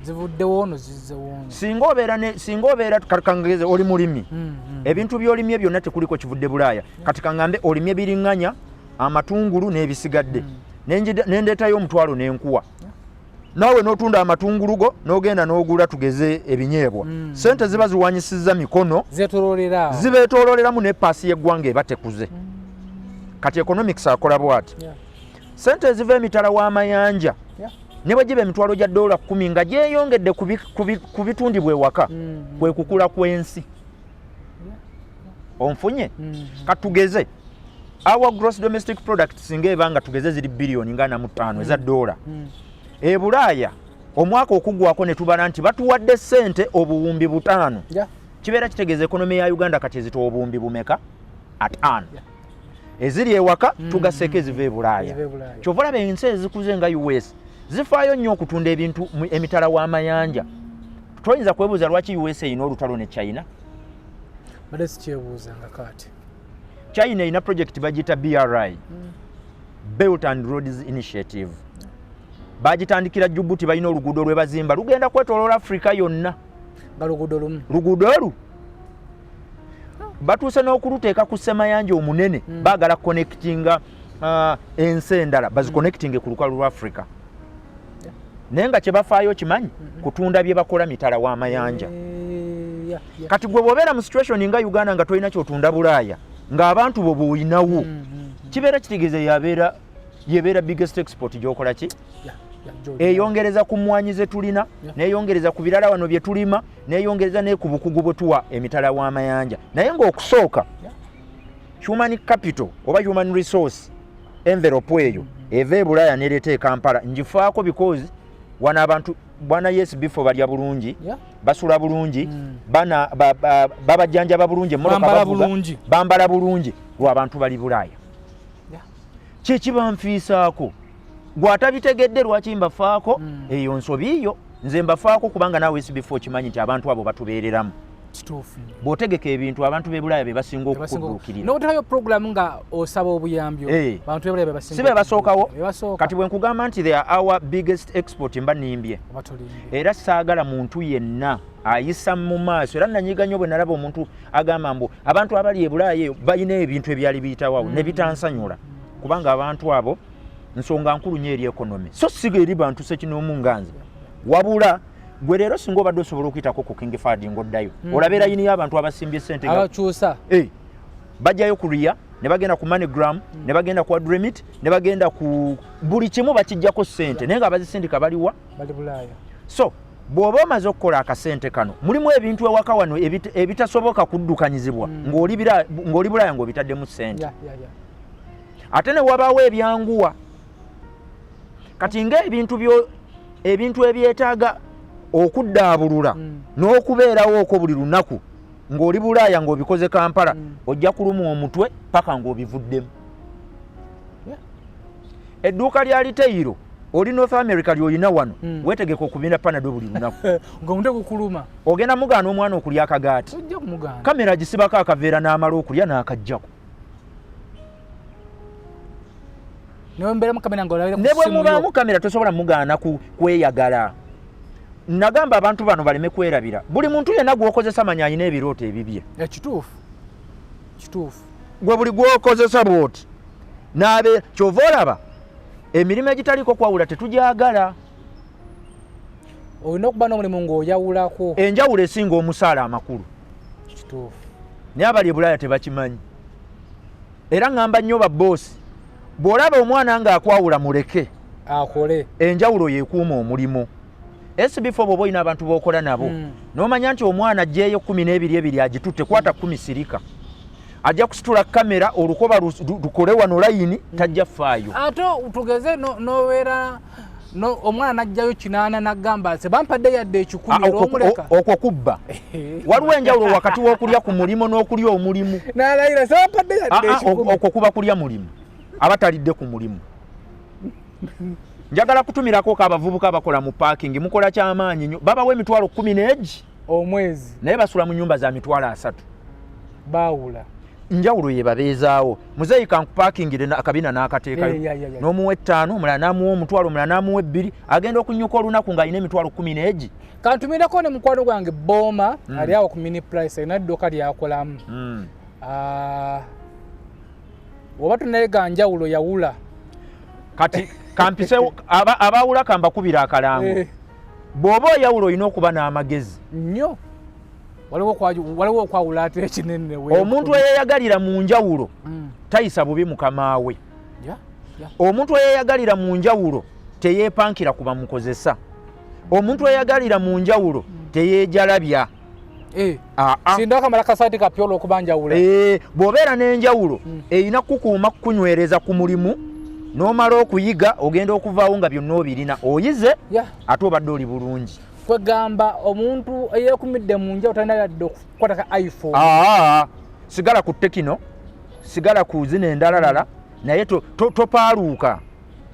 Zivuddewo ono, zizzewo ono. Singa obeera singa obeera, kangeze, oli mulimi, ebintu by'olimye byonna tekuliko kivudde Bulaaya. Kati kaŋŋambe olimye biriŋŋanya, amatungulu n'ebisigadde, nendeetayo 5,000 nenkuwa, naawe n'otunda amatungulu go n'ogenda n'ogula, tugeze, ebinyeebwa. Sente ziba ziwanyisizza mikono. Zetololera awo. Zibeetoololeramu, ne paasi y'eggwanga eba tekuze. Kati economics akola bw'ati: sente eziva emitala w'amayanja, ne bwe giba emitwalo gya dola 10 nga gyeyongedde ku bitundibwa ewaka, kwe kukula kw'ensi. Onfunye? Katugeze our gross domestic product singa eba nga tugeze ziri biliyoni nga 45 eza dola, e Bulaaya omwaka okuggwako ne tubala nti batuwadde ssente 5000, kibeera kitegeeza economy ya Uganda kati ezitowa obuwumbi bumeka? 50. Eziri ewaka tugaseeko eziva e Bulaaya. Eziva e Bulaaya. Kyova olaba ensi ezikuze nga US zifaayo nnyo okutunda ebintu emitala w'amayanja. Toyinza kwebuuza lwaki US erina olutalo ne China. Badde sikyebuuzanga kaati. China erina project bagiyita BRI, Belt and Roads Initiative. Bagitandikira Djibouti, balina oluguudo lwe bazimba lugenda kwetoloola Africa yonna. Nga luguudo lumu? Luguudo olu batuuse n'okuluteeka ku ssemayanja omunene. Baagala connectinga ensi endala, baziconnectinge ku lukalu lwa Africa, naye nga kyebafaayo kimanyi kutunda bye bakola mitala w'amayanja. Eh, yeah. Kati gwe bw'obeera mu situation nga Uganda nga tolina kyotunda Bulaaya, ng'abantu bo bw'olinawo, kibeera kitegeeza yabeera yebeera biggest export gyokola ki? Yeah, George. Eyongereza ku mmwanyi ze tulina, neyongereza ku birala wano bye tulima, neyongereza ne ku bukugu bwe tuwa emitala w'amayanja. Naye ng'okusooka human capital oba human resource envelope eyo eva e Bulaaya nereeta e Kampala ngifaako, because wano abantu, bwana, yes, before balya bulungi, basula bulungi, bana babajjanjaba bulungi, emmotoka Bambala bavuga, bulungi. bambala bulungi lw'abantu bali Bulaaya. Kyekibanfiisaako gwe atabitegedde lwaki mbafaako. Eyo nsobi yo. Nze mbafaako kubanga naawe SB4 okimanyi nti abantu abo batubeereramu. Kituufu. Bw'otegeka ebintu, abantu b'e Bulaaya be basinga okukudduukirira. N'otekayo program nga osaba obuyambi, bantu b'e Bulaaya be basinga Si be basookawo? Be basooka. Kati bwe nkugamba nti they are our biggest export, mba nimbye. Oba tolimbye. Era saagala muntu yenna ayisa mu maaso. Era nanyiga nnyo bwe nalaba omuntu agamba mbu abantu abali e Bulaaya eyo balina ebintu ebyali biyitawo ne bitansanyula, kubanga abantu abo nsonga nkulu nnyo eri economy, so si eri bantu sekinoomu nga nze. Wabula gwe leero singa obadde osobola okuyitako ku King Fahd ng'oddayo, olaba erayini y'abantu abasimbye sente abakyusa. Eh, bajjayo ku Ria, ne bagenda ku MoneyGram, ne bagenda ku AdRemit, ne bagenda ku buli kimu, bakijjako sente, naye nga abazisindika baliwa? Bali Bulaaya. So bw'oba omaze okukola akasente kano, mulimu ebintu ewaka wano ebitasoboka kuddukanyizibwa ng'oli Bulaaya ng'obitaddemu sente. Ate ne wabaawo ebyanguwa. Kati ng'ebintu byo, ebintu ebyetaaga okuddaabulula n'okubeerawo okwo buli lunaku ng'oli Bulaaya ng'obikoze Kampala, ojja kulumwa omutwe paka ng'obivuddemu. Edduuka lya retail oli North America lyolina wano, weetegeka okubinda Panado buli lunaku. Ng'omutwe gukuluma. Ogenda mugaana omwana okulya akagaati? Tojja kumugaana. Kamera agisibako akaveera n'amala okulya n'akajjako. Newembeeramu kamera ng'olabira ku Ne bwe ssimu yo. mubaamu kamera, tosobola mugaana kweyagala. Nagamba abantu bano baleme kwerabira, buli muntu yenna gw'okozesa manya alina ebirooto ebibye. Ekituufu kituufu. Gwe buli gw'okozesa bw'oti naabe, kyova olaba emirimu egitaliko kwawula tetugyagala. Olina okuba n'omulimu ng'oyawulako. Enjawulo esinga omusaala amakulu. Kituufu. Naye abali e Bulaaya tebakimanyi. Era ŋŋamba nnyo babboosi, bw'olaba omwana ng'akwawula, muleke akole. Enjawulo yekuuma omulimu. SB4, bw'oba olina abantu b'okola nabo, n'omanya nti omwana aggyeyo 12 ebiri agitutte, kwata 10, sirika, ajja kusitula kamera, olukoba lukole wano layini, tajja faayo. Ate tugeze nobeera Omwana najjayo 8 nagamba se bampadde yadde 100 olwomuleka. Okwo kubba. Waliwo enjawulo wakati w'okulya ku mulimu n'okulya omulimu. Nalayira se bampadde yadde 100. Okwo kuba kulya mulimu, abatalidde ku mulimu. Njagala kutumirako ko abavubuka abakola mu parking, mukola kyamaanyi nnyo, babawa emitwalo 10 omwezi, naye basula mu nyumba za mitwalo 30. Baawula. Njawulo ye babeezaawo. Muzeeyi kankupakingire akabina n'akateekayo, n'omuwa 5, omulala n'amuwa 10, omulala n'amuwa 2, agenda okunyuka olunaku ng'alina emitwalo 10. Kantumireko ne mukwano gwange Boma, ali awo ku mini price, alina edduuka lyakolamu. Oba tunayiga njawulo yawula. Kati kampisewo abawula kambakubira akalango. Bw'oba oyawula olina okuba n'amagezi. Nnyo. Waliwo okwawula ate ekinene we. Omuntu eyeeyagalira mu njawulo tayisa bubi mukama we. Omuntu eyeeyagalira mu njawulo teyeepankira ku bamukozesa. Omuntu eyeeyagalira mu njawulo teyeejalabya. Sinda kamala kasaati kapya olw'okuba njawula. Bw'obeera n'enjawulo erina kukuuma kukunywereza ku mulimu, n'omala okuyiga ogenda okuvaawo nga byonna obirina, oyize ate obadde oli bulungi. Kwegamba omuntu eyeekumidde mu njawulo talina yadde okukwata ka iPhone. Sigala ku Tecno, sigala ku zino endalalala, naye topaaluuka.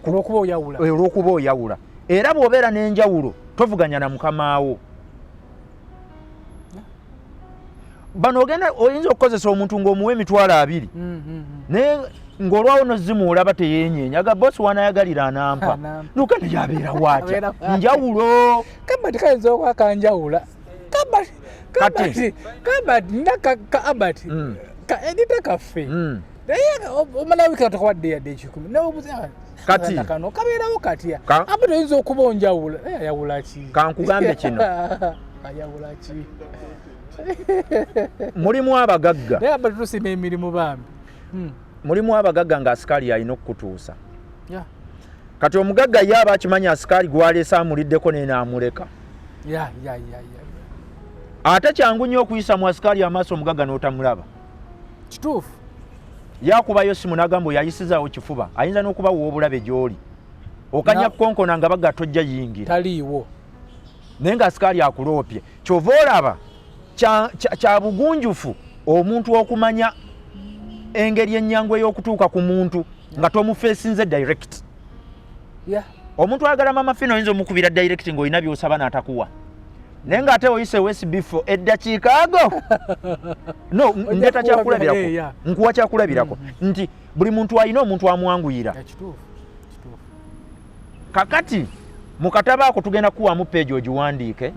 Olw'okuba oyawula. Olw'okuba oyawula. Era bw'obeera n'enjawulo tovuganya na mukamaawo. Bano ogenda oyinza okukozesa omuntu ng'omuwa emitwalo 2. Naye ng'olwawo n'ozzimu olaba teyeenyeenya, aga bosi wanayagalira anampa. Nuka ne yabeera waatya. Njawulo. Kabati kayinza okuba kanjawula. Kabati nda ka Abati. Ka edita kaffe. Naye omala wiiki atakuwadde yadde 1,000. Naye obuuza, Kati. Kano kabeerawo katya? Abati oyinza okuba onjawula. Naye ayawula ki? Kankugambe kino. Ayawula ki? Mulimu abagagga. Naye Abati tusiima emirimu bambi. Mulimu abagagga nga asikaali alina okukutuusa. Kati omugagga ye aba akimanya asikaali gw'aleese amuliddeko naye n'amuleka. Ate kyangu nnyo okuyisa mu asikaali amaaso omugagga n'otamulaba. Kituufu. Yakubayo simu n'agamba oyo ayisizaawo kifuba, ayinza n'okuba w'obulabe gy'oli. Okanya kukonkona nga bagga tojja yingira. Taliiwo. Naye nga asikaali akuloopye. Ky'ova olaba kya bugunjufu omuntu okumanya engeri ennyangu ey'okutuuka ku muntu nga tomufeesinze direct. Omuntu ayagala Mama Fina oyinza omukubira direct ng'olina by'osaba n'atakuwa. Naye ng'ate oyise SB4 eddakiika ago. No, ndeeta kyakulabirako. Nkuwa kyakulabirako. Nti buli muntu alina omuntu amwanguyira. Kakati mu katabo ako tugenda kukuwaamu peegi ogiwandiike.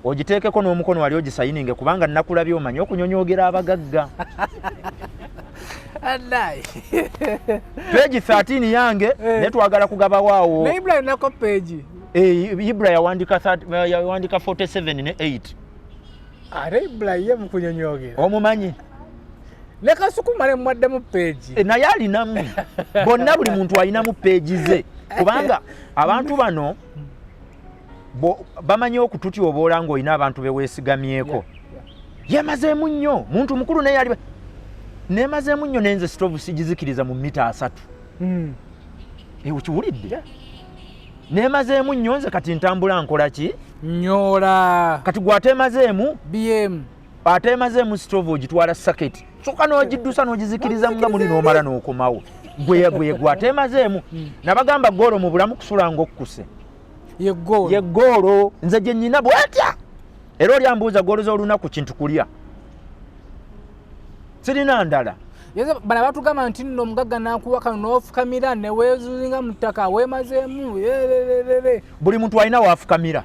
Ogiteekeko n'omukono wali ogisayininge kubanga nakulabye omanyi okunyonyoogera abagagga. Peegi 13 yange naye twagala kugabawaawo. Naye Ibra alinako peegi. Ibra yawandiika 47 ne 8. Ate Ibra ye mu kunyonyoogera. Omumanyi? Ne Kasuku male mwaddemu peegi. Naye alinamu. Bonna buli muntu alinamu peegi ze. Kubanga abantu bano bamanyi okututyoboola ng'olina abantu be weesigamyeko. Yemazeemu nnyo, muntu mukulu naye ali nemazeemu nnyo nenze sitovu sigizikiriza mu mita 3. Okiwulidde? Nemazeemu nnyo nze kati ntambula nkola ki? Nyola. Kati gwe atemazeemu? BM. Atemazeemu sitovu ogitwala saketi. Soka n'ogiddusa n'ogizikiriza nga muli n'omala n'okomawo. Gwe gwe atemazeemu. Nabagamba ggoolo mu bulamu kusula ng'okkuse. Ye ggoolo. Ye ggoolo. Nze gye nnyina bw'atya. Era oli ambuuza ggoolo z'olunaku kintu kulya. Sirina ndala. Bano batugamba nti nno omugagga n'akuwa kano n'ofukamira ne weezuulinga mu ttaka weemazeemu, yerererere. Buli muntu alina w'afukamira.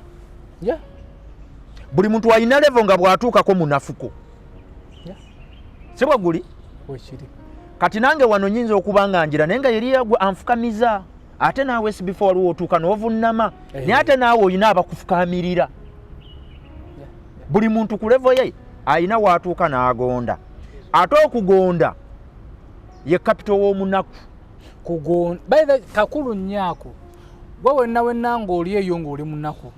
Buli muntu alina level nga bw'atuukako munafuko. Si bwe guli? Bwe kiri. Kati nange wano nnyinza okuba nga njira naye nga yeri gwe anfukamiza. Ate naawe SB4 waliwo otuuka n'ovunnama. Naye ate naawe olina abakufukamirira. Buli muntu ku level ye alina w'atuuka n'agonda. Ate okugonda ye capital w'omunaku. Kugonda. By the way, kakulu nnyo ako. Gwe wenna wenna ng'oli eyo ng'oli munaku.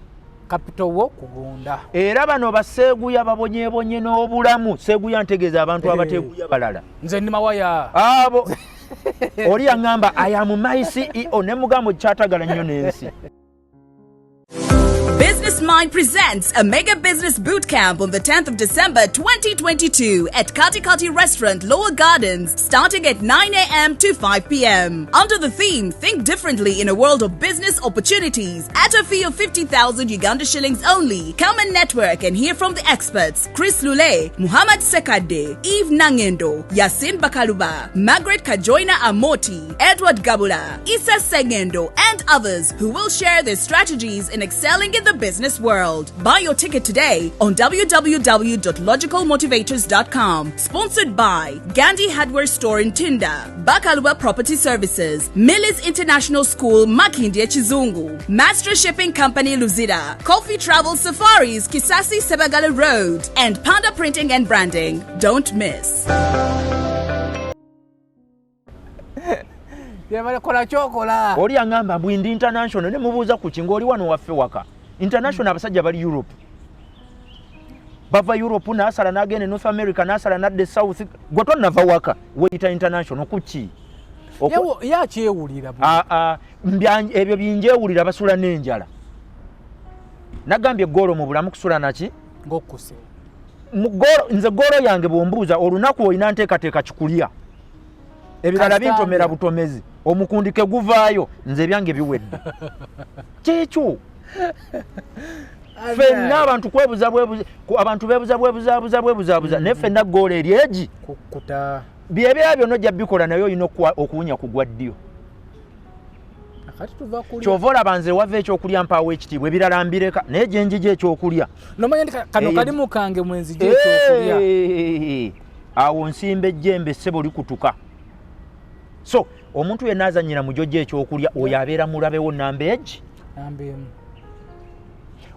Capital wo kugonda. Era bano baseeguya babonyeebonye n'obulamu. Seeguya ntegeeza abantu abateeguya balala. Nze ndi mawaya. Abo. Oli yaŋŋamba I am my CEO ne mugamba kyatagala nnyo n'ensi. Business Mind presents a mega business boot camp on the 10th of December 2022 at Katikati Restaurant, Lower Gardens, starting at 9 a.m. to 5 p.m. Under the theme Think Differently in a World of Business Opportunities, at a fee of 50,000 Uganda shillings only. Come and network and hear from the experts Chris Lule, Muhammad Sekade, Eve Nangendo, Yasin Bakaluba, Margaret Kajoina Amoti, Edward Gabula, Issa Sengendo, and others who will share their strategies in excelling in the business world. Buy your ticket today on www.logicalmotivators.com. Sponsored by Gandhi Hardware Store in Tinda, Bakaluba Property Services, Millis International School, Makindye Chizungu, Master Shipping Company Luzira, Coffee Travel Safaris, Kisasi Sebagala Road, and Panda Printing and Branding. Don't miss. Kola kyokola. Oli yaŋŋamba mbu ndi international ne mubuuza ku ki ng'oli wano waffe waka. International abasajja bali Europe. Bava Europe n'asala n'agenda e North America n'asala n'adda e South. Gwe tonnava waka weeyita international ku ki? Ye akyewulira. Ebyo binjewulira basula n'enjala. Nagambye goolo mu bulamu kusula naki? Ng'okkuse. Nze goolo yange bw'ombuuza olunaku olina nteekateeka kikulya. Ebirala bintomera butomezi. Omukundi ke guvaayo nze ebyange biwedde. Kyekyo. Ffenna abantu kwebuza bwebuza, abantu beebuza bwebuzaabuza bwebuzaabuza, naye ffenna goolo eri egi. Kukkuta. Byebya byonna ojja bikola naye olina okuwunya ku gwa ddyo. Kyova olaba nze wava ekyokulya mpaawo ekitiibwa ebirala mbireka naye gye njija ekyokulya. Nomanya nti kano kalimu kange mwe nzija ekyokulya. Awo nsimba ejjembe ssebo likutuka. So omuntu yenna azannyira mu gy'ojja ekyokulya oyo abeera mulabewo namba egi. Namba emu.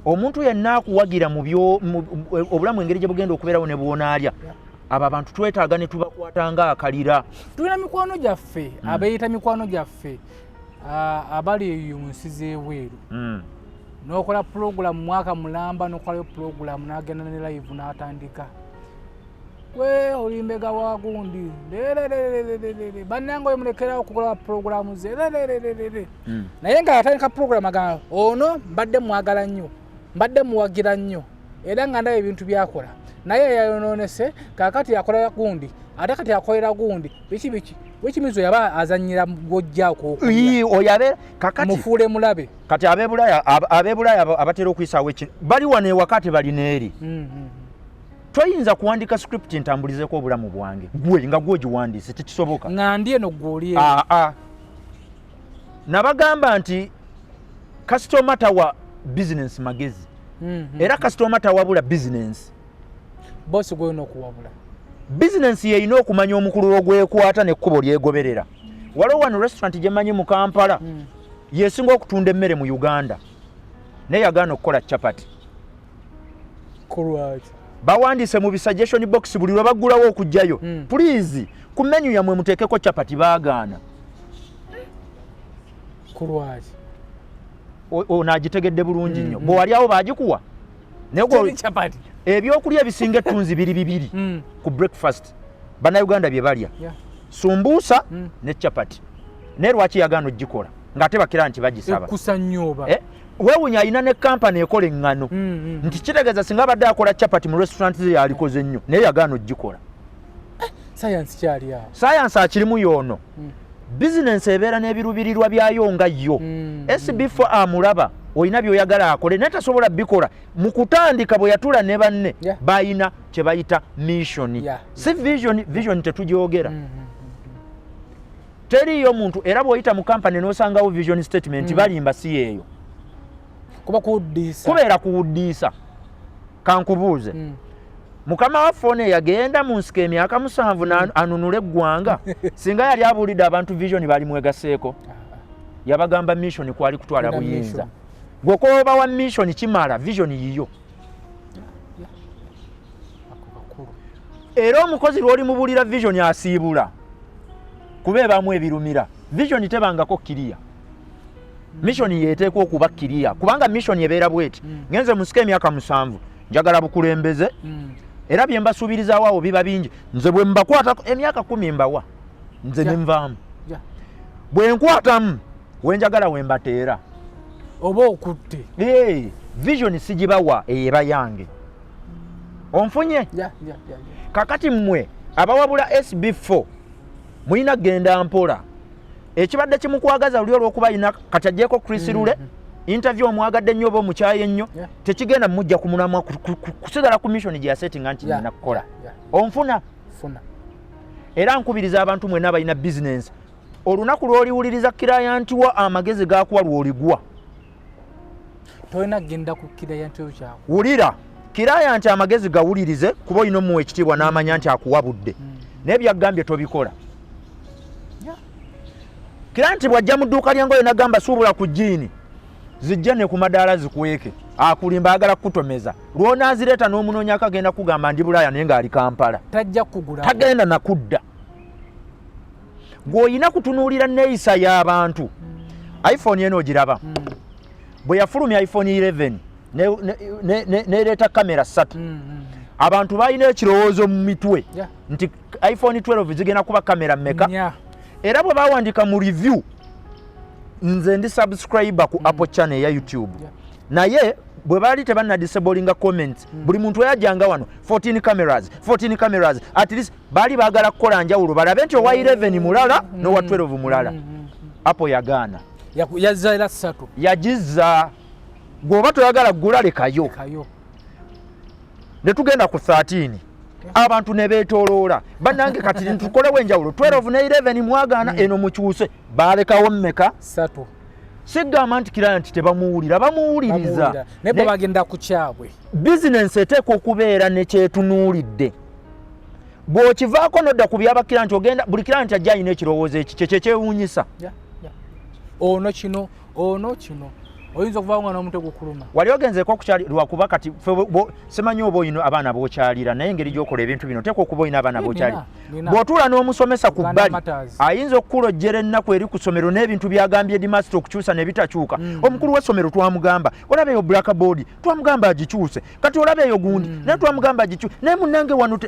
Omuntu yenna akuwagira mu byo obulamu engeri gye bugenda okubeerawo ne bw'onaalya. Abo abantu twetaaga ne tubakwata ng'akalira. Tulina mikwano gyaffe abeeyita mikwano gyaffe abali eyo mu nsi z'ebweru. N'okola pulogulaamu mwaka mulamba n'okolayo pulogulaamu n'agenda ne live n'atandika. Gwe oli mbega wa gundi lererererere bannange oyo mulekerawo okukola pulogulaamu ze lererererere. Naye nga atandika pulogulaamu agamba ono mbadde mwagala nnyo, mbadde muwagira nnyo era nga ndaba ebintu by'akola naye yayonoonese kaakati akola gundi ate kati akolera gundi biki biki wekimizo yaba azannyira gw'ojjaako okulya. Oyo abeera kakati mufuule mulabe. Kati ab'ebulaaya abatera okuyisaawo ekintu bali wano ewaka tebalina eri. Toyinza kuwandika script ntambulizeeko obulamu bwange gwe nga gwe ogiwandiise tekisoboka. Nga ndi eno gwe oli eno. Nabagamba nti kasitoma tawa business magezi. Era kasitoma tawabula business. Bosi gwe olina okuwabula. Business y'erina okumanya omukululo gw'ekwata n'ekkubo ly'egoberera. Waliwo wano restaurant gye mmanyi mu Kampala yesinga okutunda emmere mu Uganda naye yagaana okukola chapati. Kulwaki? Bawandiise mu suggestion box buli lwe baggulawo okujjayo. Please ku menu yammwe muteekeko chapati baagaana. Kulwaki? Ono agitegedde bulungi nnyo. Bwe wali awo baagikuwa. Naye chapati. Ebyokulya ebisinga ettunzi biri bibiri ku breakfast bannayuganda bye balya. Sumbuusa ne chapati. Naye lwaki yagaana ogikola ng'ate bakira nti bagisaba? Ekusa nnyo oba. Weewunya alina ne kampani ekola eŋŋano. Nti kitegeeza singa abadde akola chapati mu restaurant ze yalikoze nnyo naye yagaana ogikola. Sayansi kyali awo. Sayansi akirimu y'ono. Bizinensi ebeera n'ebiruubirirwa byayo nga yo. SB4 amulaba olina by'oyagala akole naye tasobola bikola. Mu kutandika bwe yatula ne banne balina kye bayita mission. Si vision, vision tetugyogera. Teriiyo muntu era bw'oyita mu kampani n'osangawo vision statement balimba si yeeyo. Kuba kuwuddiisa. Kubeera kuwuddiisa. Kankubuuze. Mukama waffe ono eyagenda mu nsiko emyaka 7 anunula eggwanga singa yali abuulidde abantu vision balimwegaseeko. Yabagamba mission kwali kutwala buyinza. Gwe kooba wa mission kimala vision yiyo. Era omukozi lw'oli mubuulira vision asiibula kuba ebaamu ebirumira. Vision tebangako kiriya. Mission yeeteekwa okuba kiriya kubanga mission ebeera bweti. Ngenze mu nsiko emyaka 7 njagala bukulembeze. Era bye mbasuubirizaawo awo biba bingi. Nze bwe mbakwatako emyaka 10 mbawa. Nze nenvaamu. Bwe nkwatamu wenjagala wembateera. Oba okutte. Vision sigibawa, eba yange. Onfunye? Yeah. Kakati mmwe abawabula SB4 mulina genda mpola. Ekibadde kimukwagaza luli olw'okuba alina kati agyeko Chris Lule interview, omwagadde nnyo oba omukyaye nnyo, tekigenda mujja ku mulamwa kusigala ku mission gye yasetinga nti nina kukola. Onfuna? Funa. Era nkubiriza abantu mwenna abalina bizinensi, olunaku lw'oliwuliriza client wa amagezi gakuwa lw'oligwa. Tolina kugenda ku client oyo kyako. Wulira client, amagezi gawulirize kuba olina omuwa ekitiibwa n'amanya nti akuwabudde, naye byagambye tobikola. Client bw'ajja mu dduuka ly'engoye nagamba suubula ku jean, zijje ne ku madaala zikweke, akulimba, ayagala kukutomeza. Lw'onaazireeta n'omunoonyako agenda kugamba ndi Bulaaya naye ng'ali Kampala. Tajja kugula. Tagenda nakudda. Gw'olina kutunuulira neeyisa y'abantu. iPhone eno ogiraba, bwe yafulumya iPhone 11 nereeta kamera 3, abantu balina ekirowoozo mu mitwe nti iPhone 12 zigenda kuba kamera mmeka? Nya. Era bwe bawandika mu review, nze ndi subscriber ku Apple channel eya YouTube, naye bwe baali tebannadisablinga comments, buli muntu eyajjanga wano 14 cameras, 14 cameras, at least baali baagala kukola njawulo balabe nti owa 11 mulala n'owa 12 mulala. Apple yagaana. Yazza era ssatu. Yagizza. Gweoba toyagala gula, lekayo. Kayo. Ne tugenda ku 13, abantu ne beetooloola, bannange kati tukolewo enjawulo, 12 ne 11 mwagaana, eno mukyuse. Balekawo mmeka? Ssatu. Sigamba nti client tebamuwulira, bamuwuliriza. Bamuwulira. Naye bo bagenda ku kyabwe. Bizinensi eteekwa okubeera nekyetunuulidde. Bw'okivaako nodda ku byaba client, ogenda buli client ajja alina ekirowoozo ekikye kyekyewuunyisa. Yeah. Ono kino, ono kino, oyinza okuvaawo nga n'omutwe gukuluma. Wali ogenzeeko okukyali lwakuba kati ffe simanyi oba olina abaana b'okyalira, naye engeri gy'okola ebintu bino oteekwa okuba olina abaana b'okyalira. Nina. Bw'otuula n'omusomesa ku Uganda bbali, Matters. ayinza okukulojjera ennaku eri ku ssomero n'ebintu byagambye headmaster okukyusa ne bitakyuka. Omukulu w'essomero twamugamba, olaba eyo blackboard, twamugamba agikyuse, kati olaba eyo gundi, naye twamugamba agikyuse, naye munnange wano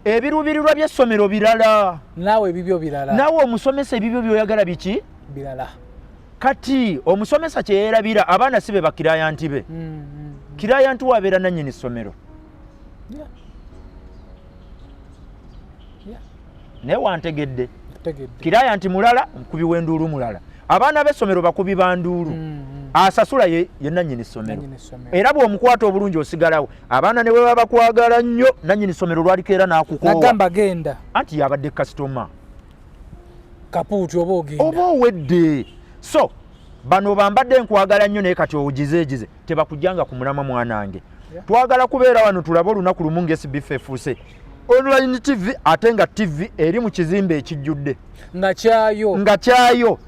ebiruubirirwa by'essomero birala. Naawe ebibyo birala. Naawe omusomesa ebibyo by'oyagala biki? Birala. Kati omusomesa kyeyerabira, abaana si be ba client be. Client wabeera nannyini ssomero. Naye wantegedde? Tegedde. Client mulala, omukubi w'enduulu mulala. Abaana b'essomero bakubi ba nduulu. Asasula ye nannyini ssomero. Nannyini ssomero. Era bw'omukwata obulungi osigalawo. Abaana ne bwe baba bakwagala nnyo, nannyini ssomero lwaliko era n'akukoowa. Nagamba genda. Anti yabadde kasitoma. Kapuuti oba ogenda. Oba owedde. So bano bambadde nkwagala nnyo, naye kati ogize egize tebakujjanga ku mulamwa. Mwanange, twagala kubeera wano tulabe olunaku lumu nga SBF efuuse online TV, ate nga TV eri mu kizimbe ekijjudde. Nga kyayo. Nga kyayo.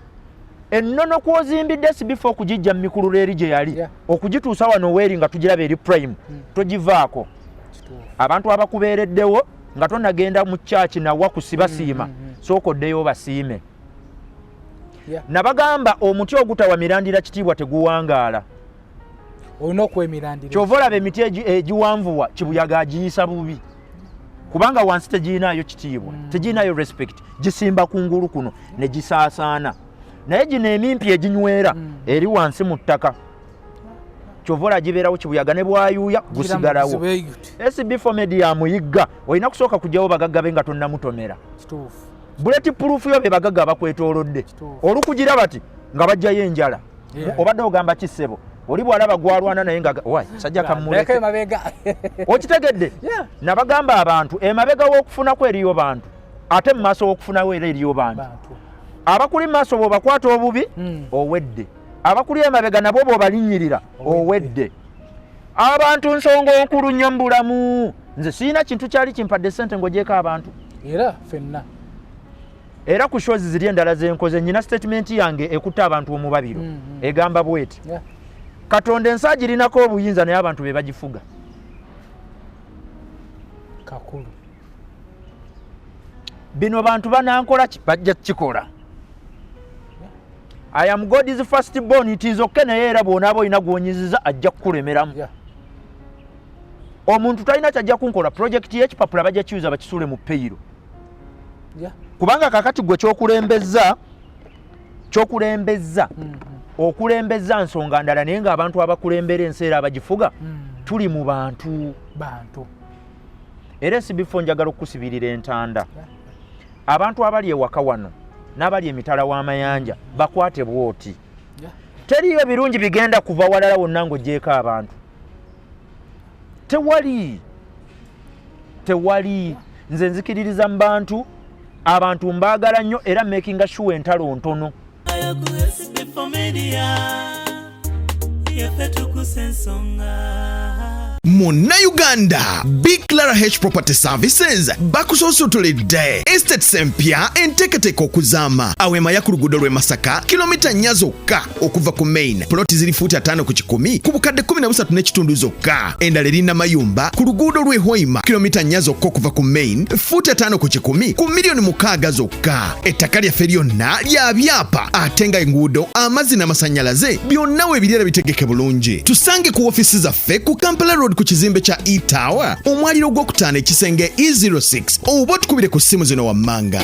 Ennono kwozimbidde SBF okugijja mu mikulula eri gye yali okugituusa wano weeri nga tugiraba eri prime, togivaako. Kituufu. Abantu abakubeereddewo nga tonagenda mu kyaki nawa kusibasiima, sooka oddeyo obasiime. Nabagamba omuti ogutawa mirandira kitiibwa teguwangaala. Olina okwemirandira. Kyova olaba emiti egiwanvuwa kibuyaga agiyisa bubi, kubanga wansi tegirinayo kitiibwa, tegirinayo respect, gisimba kungulu kuno ne gisaasaana. Naye gino emimpi eginywera eri wansi mu ttaka, kyova olaba gibeerawo, kibuyaga ne bwayuuya gusigalawo. SB4 Media muyigga olina kusooka kugyawo bagagga be nga tonnamutomera. Kituufu. Bullet proof yo be bagagga abakwetoolodde. Kituufu. Olukugira bati nga bajjayo enjala. Obadde ogamba kisebo oli bw'alaba gwalwana naye nga wa sajja leka kamuleke. Emabega. Okitegedde? Yeah. Nabagamba abantu emabega w'okufunako eriyo bantu, ate mu maaso w'okufunawo era eriyo bantu. Bantu. Abakuli mu maaso bw'obakwata obubi, owedde. Abakuli emabega nabo bw'obalinnyirira, owedde. Abantu nsonga enkulu nnyo mu bulamu. Nze sirina kintu kyali kimpadde ssente ng'ogyeko abantu. Era ffenna. Era ku shows ziri endala zenkoze, nyina statement yange ekutta abantu omubabiro, egamba bweti: Katonda ensi agirinako obuyinza, naye abantu be bagifuga. Kakulu. Bino bantu banankola ki? Bajja kukikola. I am God's first born, it is okay. Naye era bw'onaaba olina gw'onyiziza ajja kukulemeramu. Omuntu talina kyajja kunkola. Projekiti y'ekipapula bajja kiyuza bakisuule mu payroll. Kubanga kakati gwe kyokulembeza kyokulembeza okulembeza nsonga ndala, naye ng'abantu abakulembera ensi era abagifuga tuli mu bantu. Bantu. Era SB4, njagala okukusibirira entanda. Abantu abali ewaka wano n'abali emitala w'amayanja bakwate bwoti. Teriyo birungi bigenda kuva walala wonna ng'ogyeko abantu. Tewali, tewali. Nze nzikiririza mu bantu, abantu mbaagala nnyo, era makinga sure entalo ntono. Ku SB4 Media yaffe tukusa ensonga. Munnayuganda, Big Clara H Property Services bakusoosotoledde estates empya enteekateeka okuzaama awemaya ku luguudo lw'e Masaka, kilomita 4 zokka okuva ku main. Poloti ziri fuuti 50 ku 100 ku bukadde 13 n'ekitundu zokka. Endala eri Namayumba ku luguudo lw'e Hoima, kilomita 4 zokka okuva ku main, fuuti 50 ku 100 ku miliyoni 6 zokka. Ettaka lyaffe lyonna lya byapa, ate nga enguudo, amazzi n'amasannyalaze byonna weebiri era bitegeke bulungi. Tusange ku woofiisi zaffe ku Kampala Road ku kizimbe kya E-Tower, omwaliro gwokutaano, ekisenge E06, oba otukubire ku ssimu zino wammanga.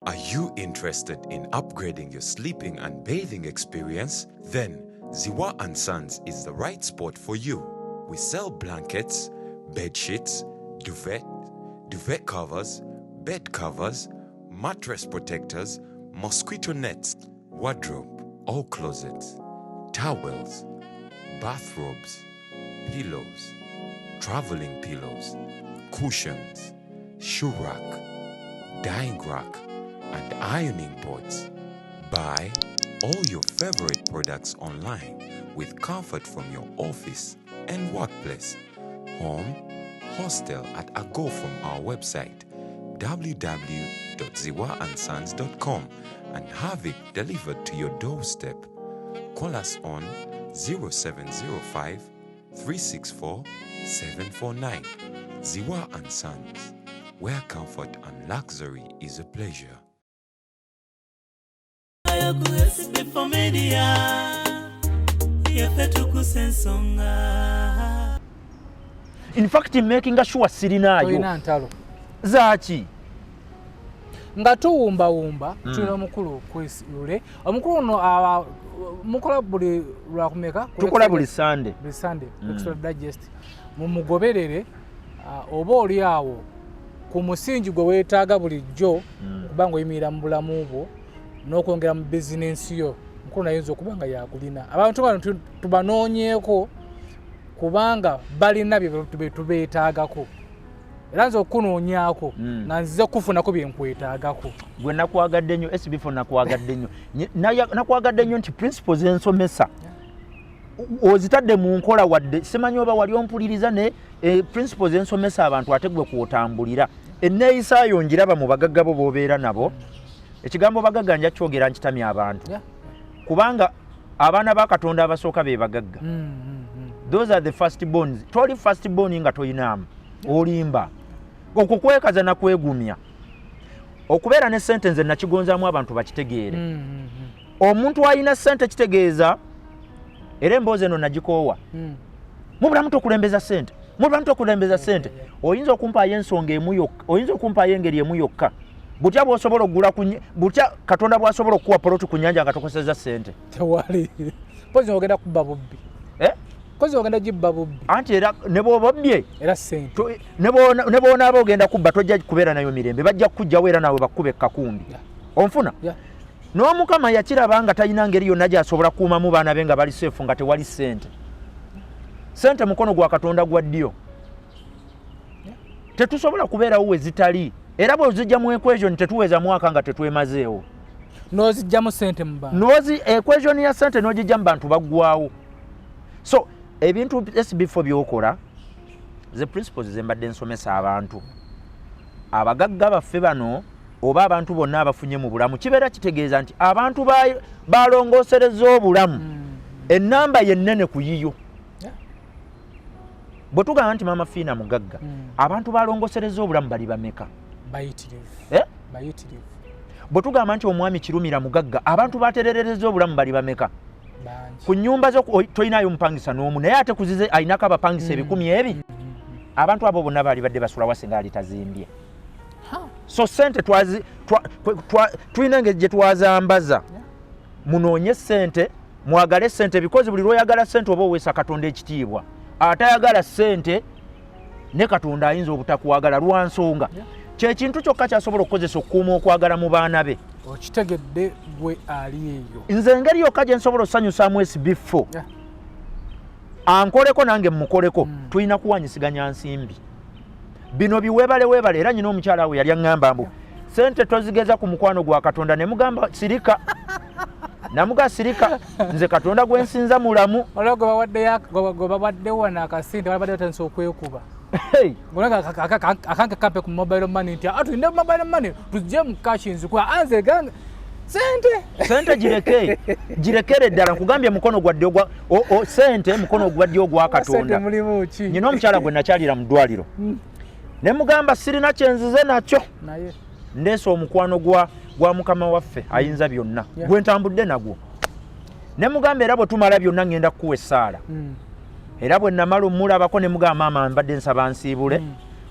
Are you interested in upgrading your sleeping and bathing experience? Then Ziwa and Sons is the right spot for you. We sell blankets, bed sheets, duvet, duvet covers, bed covers, mattress protectors, mosquito nets, wardrobe or closets, towels, bathrobes, pillows, traveling pillows, cushions, shoe rack, drying rack, and ironing boards. Buy all your favorite products online with comfort from your office and workplace, home, hostel at a go from our website www.ziwaandsons.com and have it delivered to your doorstep. Call us on 0705 364 749. Ziwa and Sons, where comfort and luxury is a pleasure. Ku SB4 Media yaffe tukusa ensonga. In fact, making sure sirinaayo. Tolina ntalo. Zaaki? Nga tuwumbawumba, tulina omukulu Chris Lule. Omukulu ono mukola buli lwakumeka? Tukola buli Sande. Buli Sande, Extra Digest. Mumugoberere, oba oli awo ku musingi gwe weetaaga bulijjo okuba nga oyimirira mu bulamu bwo n'okwongera mu bizinensi yo. Mukulu nayinza okuba nga yakulina. Abantu bano tubanoonyeeko kubanga balina bye tubeetaagako, era nze okunoonyaako nga nzize kufunako bye nkwetaagako. Gwe nakwagadde nnyo, SB4, nakwagadde nnyo. Nakwagadde nnyo nti principles ensomesa ozitadde mu nkola, wadde simanyi oba wali ompuliriza, ne principles ensomesa abantu ate gwe kwotambulira. Enneeyisaayo njiraba mu bagagga bo b'obeera nabo. Ekigambo bagagga nja kyogera nkitamya abantu, kubanga abaana ba Katonda abasooka be bagagga. Those are the first borns. Toli first born nga toyinaamu, olimba. Okwo kwekaza nakwegumya. Okubeera ne sente nze nakigonzaamu, abantu bakitegeere. Omuntu alina sente kitegeeza, era emboozi eno nagikoowa, mu bulamu tokulembeza sente, mu bulamu tokulembeza sente. Oyinza okumpaayo ensonga emu yokka, oyinza okumpaayo engeri emu yokka butya bwosobola okugula butya Katonda bwasobola okukuwa poloti ku nyanja nga tokoseza sente? Tewali. Pozi ogenda kubba bubbi. Eh? Kozi ogenda gibba bubbi. Anti era ne bw'oba obbye, era sente. Ne bw'onaaba ogenda kubba, tojja kubeera nayo mirembe, bajja kukugjawo era naawe bakkuba ekkakumbi. Onfuna? Yeah. N'Omukama yakiraba nga talina ngeri yonna gy'asobola kukuumamu baana be nga bali safe nga tewali ssente. Sente mukono gwa Katonda gwa ddyo. Tetusobola kubeerawo we zitali, era bw'ozijja mu equation tetuweza mwaka nga tetwemazeewo. N'ozijjamu sente mu bantu. Nozi equation ya sente n'ogijja mu bantu, baggwawo. So ebintu SB4 byokola, ze principles ze mbadde nsomesa abantu. Abagagga baffe bano oba abantu bonna abafunye mu bulamu, kibeera kitegeeza nti abantu balongoosereza obulamu, ennamba yennene ku yiyo. Bwe tugamba nti Maama Fiina mugagga, abantu balongosereza obulamu bali bameka? Bayitirivu. Eh? Bayitirivu. Bwe tugamba nti omwami Kirumira mugagga, abantu batererereza obulamu bali bameka? Bangi. Ku nyumba zo tolinayo mupangisa n'omu, naye ate kuzize alinako abapangisa 1000. Abantu abo bonna baali badde basula wasinga ali tazimbye. So sente tulina engeri gye twazambaza. Munoonye sente, mwagale sente, because buli lwoyagala sente oba oweesa Katonda ekitiibwa. Atayagala sente ne Katonda ayinza obutakwagala lwa nsonga kyekintu kyokka kyasobola okukozesa okukuuma okwagala mu baana be. Okitegedde gwe ali eyo? Nze engeri yokka gye nsobola osanyusaamu SB4, ankoleko nange mmukoleko, tulina kuwanyisiganya nsimbi. Bino biweebale weebale. Era nyina omukyala we yali aŋŋamba mbu sente tozigeza ku mukwano gwa Katonda. Ne mugamba sirika, namuga sirika, nze Katonda gwe nsinza mulamu. Olwo gwe bawaddewo wano akasente, balabadde batandise okwekuba. Hey! Ngolanga akanke kampe ku mobile money nti tulinde mobile money tujje mu cash nzikuwa anze gange sente. Sente gireke, girekere ddala. Nkugambye mukono gwa ddyo gwa sente mukono gwa ddyo ogwa Sente Katonda. Mulimu ki? Nyina omukyala gwe nakyalira mu ddwaliro ne mugamba sirina kyenzize nakyo, naye ndeese omukwano gwa Mukama waffe ayinza byonna gwe ntambudde nagwo. Ne mugamba era bwe tumala byonna ngenda kukuwa essaala. Era bwe namala omulabako ne mugamba, maama, mbadde nsaba nsiibule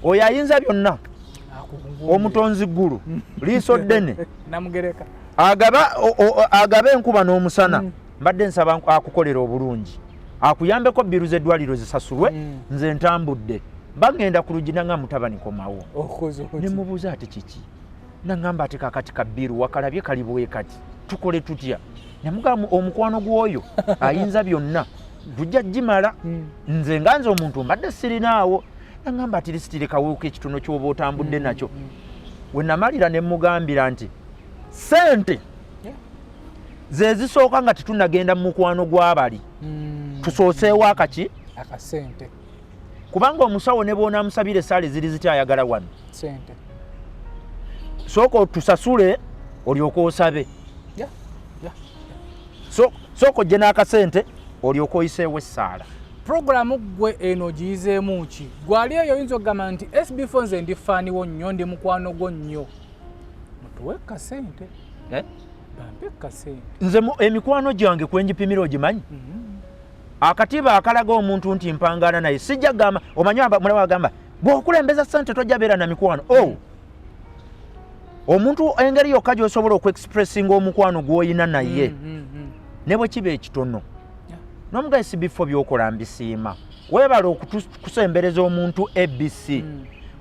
oyo ayinza byonna, Akukungumbye. Omutonzi ggulu, liiso ddene, Namugereka. Agaba enkuba n'omusana. Mbadde nsaba akukolera obulungi, akuyambeko bill z'eddwaliro zisasulwe. Nze ntambudde, bagenda ku luggi nanga mutabani komawo. Okoze oti? Ne mubuuza ati kiki? Naŋŋamba ati kakati ka bill wakalabye kali bwe kati, tukole tutya? Namugamba omukwano gw'oyo ayinza byonna gujja gimala. Nze nga nze omuntu mbadde sirinaawo. Naŋŋamba ati lisitire kawuuka ekitono ky'oba otambudde nakyo. We namalira ne mugambira nti sente ze zisooka nga tetunagenda mu mukwano gw'abali. Tusooseewo akaki? Akasente. Kubanga omusawo ne bw'onaamusabira essaala eziri ziti, ayagala wano sente. Sooka otusasule olyoke osabe. Yeah. So sooka ojje n'akasente olyoke oyiseewo essaala. Puroguramu gwe eno ogiyizeemu ki? Gwali eyo oyinza okugamba nti SB4 nze ndi fan wo nnyo, ndi mukwano gwo nnyo, mutuwe kasente. Eh? Bampe kasente. Nze emikwano gyange kwenjipimira ogimanyi? Akatiba akalaga omuntu nti mpangaana naye sijja kugamba. Omanyi mulamu agamba bw'okulembeza sente tojja beera na mikwano. Oh, omuntu engeri yokka gy'osobola okuexpressinga omukwano gw'oyina naye ne bwe kiba ekitono, n'omugaye si bifo by'okola mbisiima, weebala okusembereza omuntu ABC,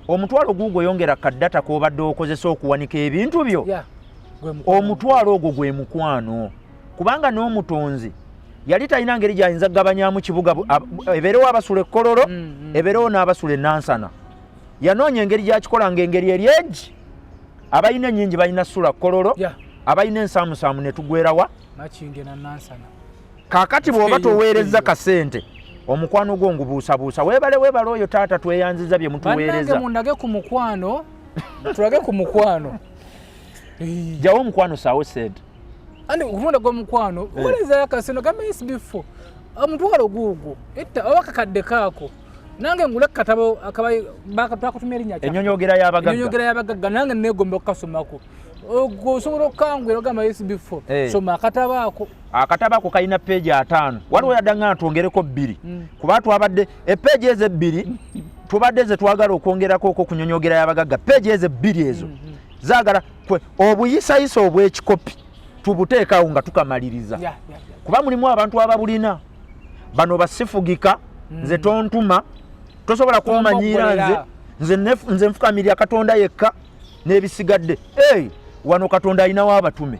omutwalo guugwo yongera ka data k'obadde okozesa okuwanika ebintu byo. Yeah. Gwe mukwano. Omutwalo ogwo gwe mukwano, kubanga n'omutonzi yali talina ngeri gyayinza kugabanyamu kibuga ebeerewo abasula ekkololo, ebeerewo n'abasula enansana. Yanoonya engeri gyakikola nga engeri eri egi abalina ennyingi balina sula kkololo, abalina ensaamusaamu ne tugwerawa. Makindye na Nansana. Kaakati bw'oba Eyo, toweerezza eyo. kasente, omukwano gwo ngubuusabuusa. Weebale, weebale oyo taata, tweyanziza bye Bannange, mutuweereza. Mundage ku mukwano, tulage ku mukwano. Jawo omukwano, saawo sente. Andi okumunda gw'omukwano, weerezayo akasente, ogamba SB4 omutwalo guugwo etta oba kakadde kaako, nange ngule katabo twakutumya erinnya ki? Ennyonyogera y'abagagga. Ennyonyogera y'abagagga, nange negomba okukasomako. Ogwo osobola okukangwira ogamba SB4 soma akatabo ako. Akatabo ako kalina peegi 50. Waliwo yadda twongereko 2, kuba twabadde epeegi ezo ebbiri tubadde ze twagala okwongerako okwo kunyonyogera y'abagagga. Peegi ezo ebbiri ezo zaagala obuyisayisa obw'ekikopi tubuteekawo nga tukamaliriza, kuba mulimu abantu ababulina bano basifugika. Nze tontuma, tosobola kummanyiira nze. Tombogolera. Nze nfukamirira Katonda yekka n'ebisigadde. Hey, wano Katonda alinawo abatume.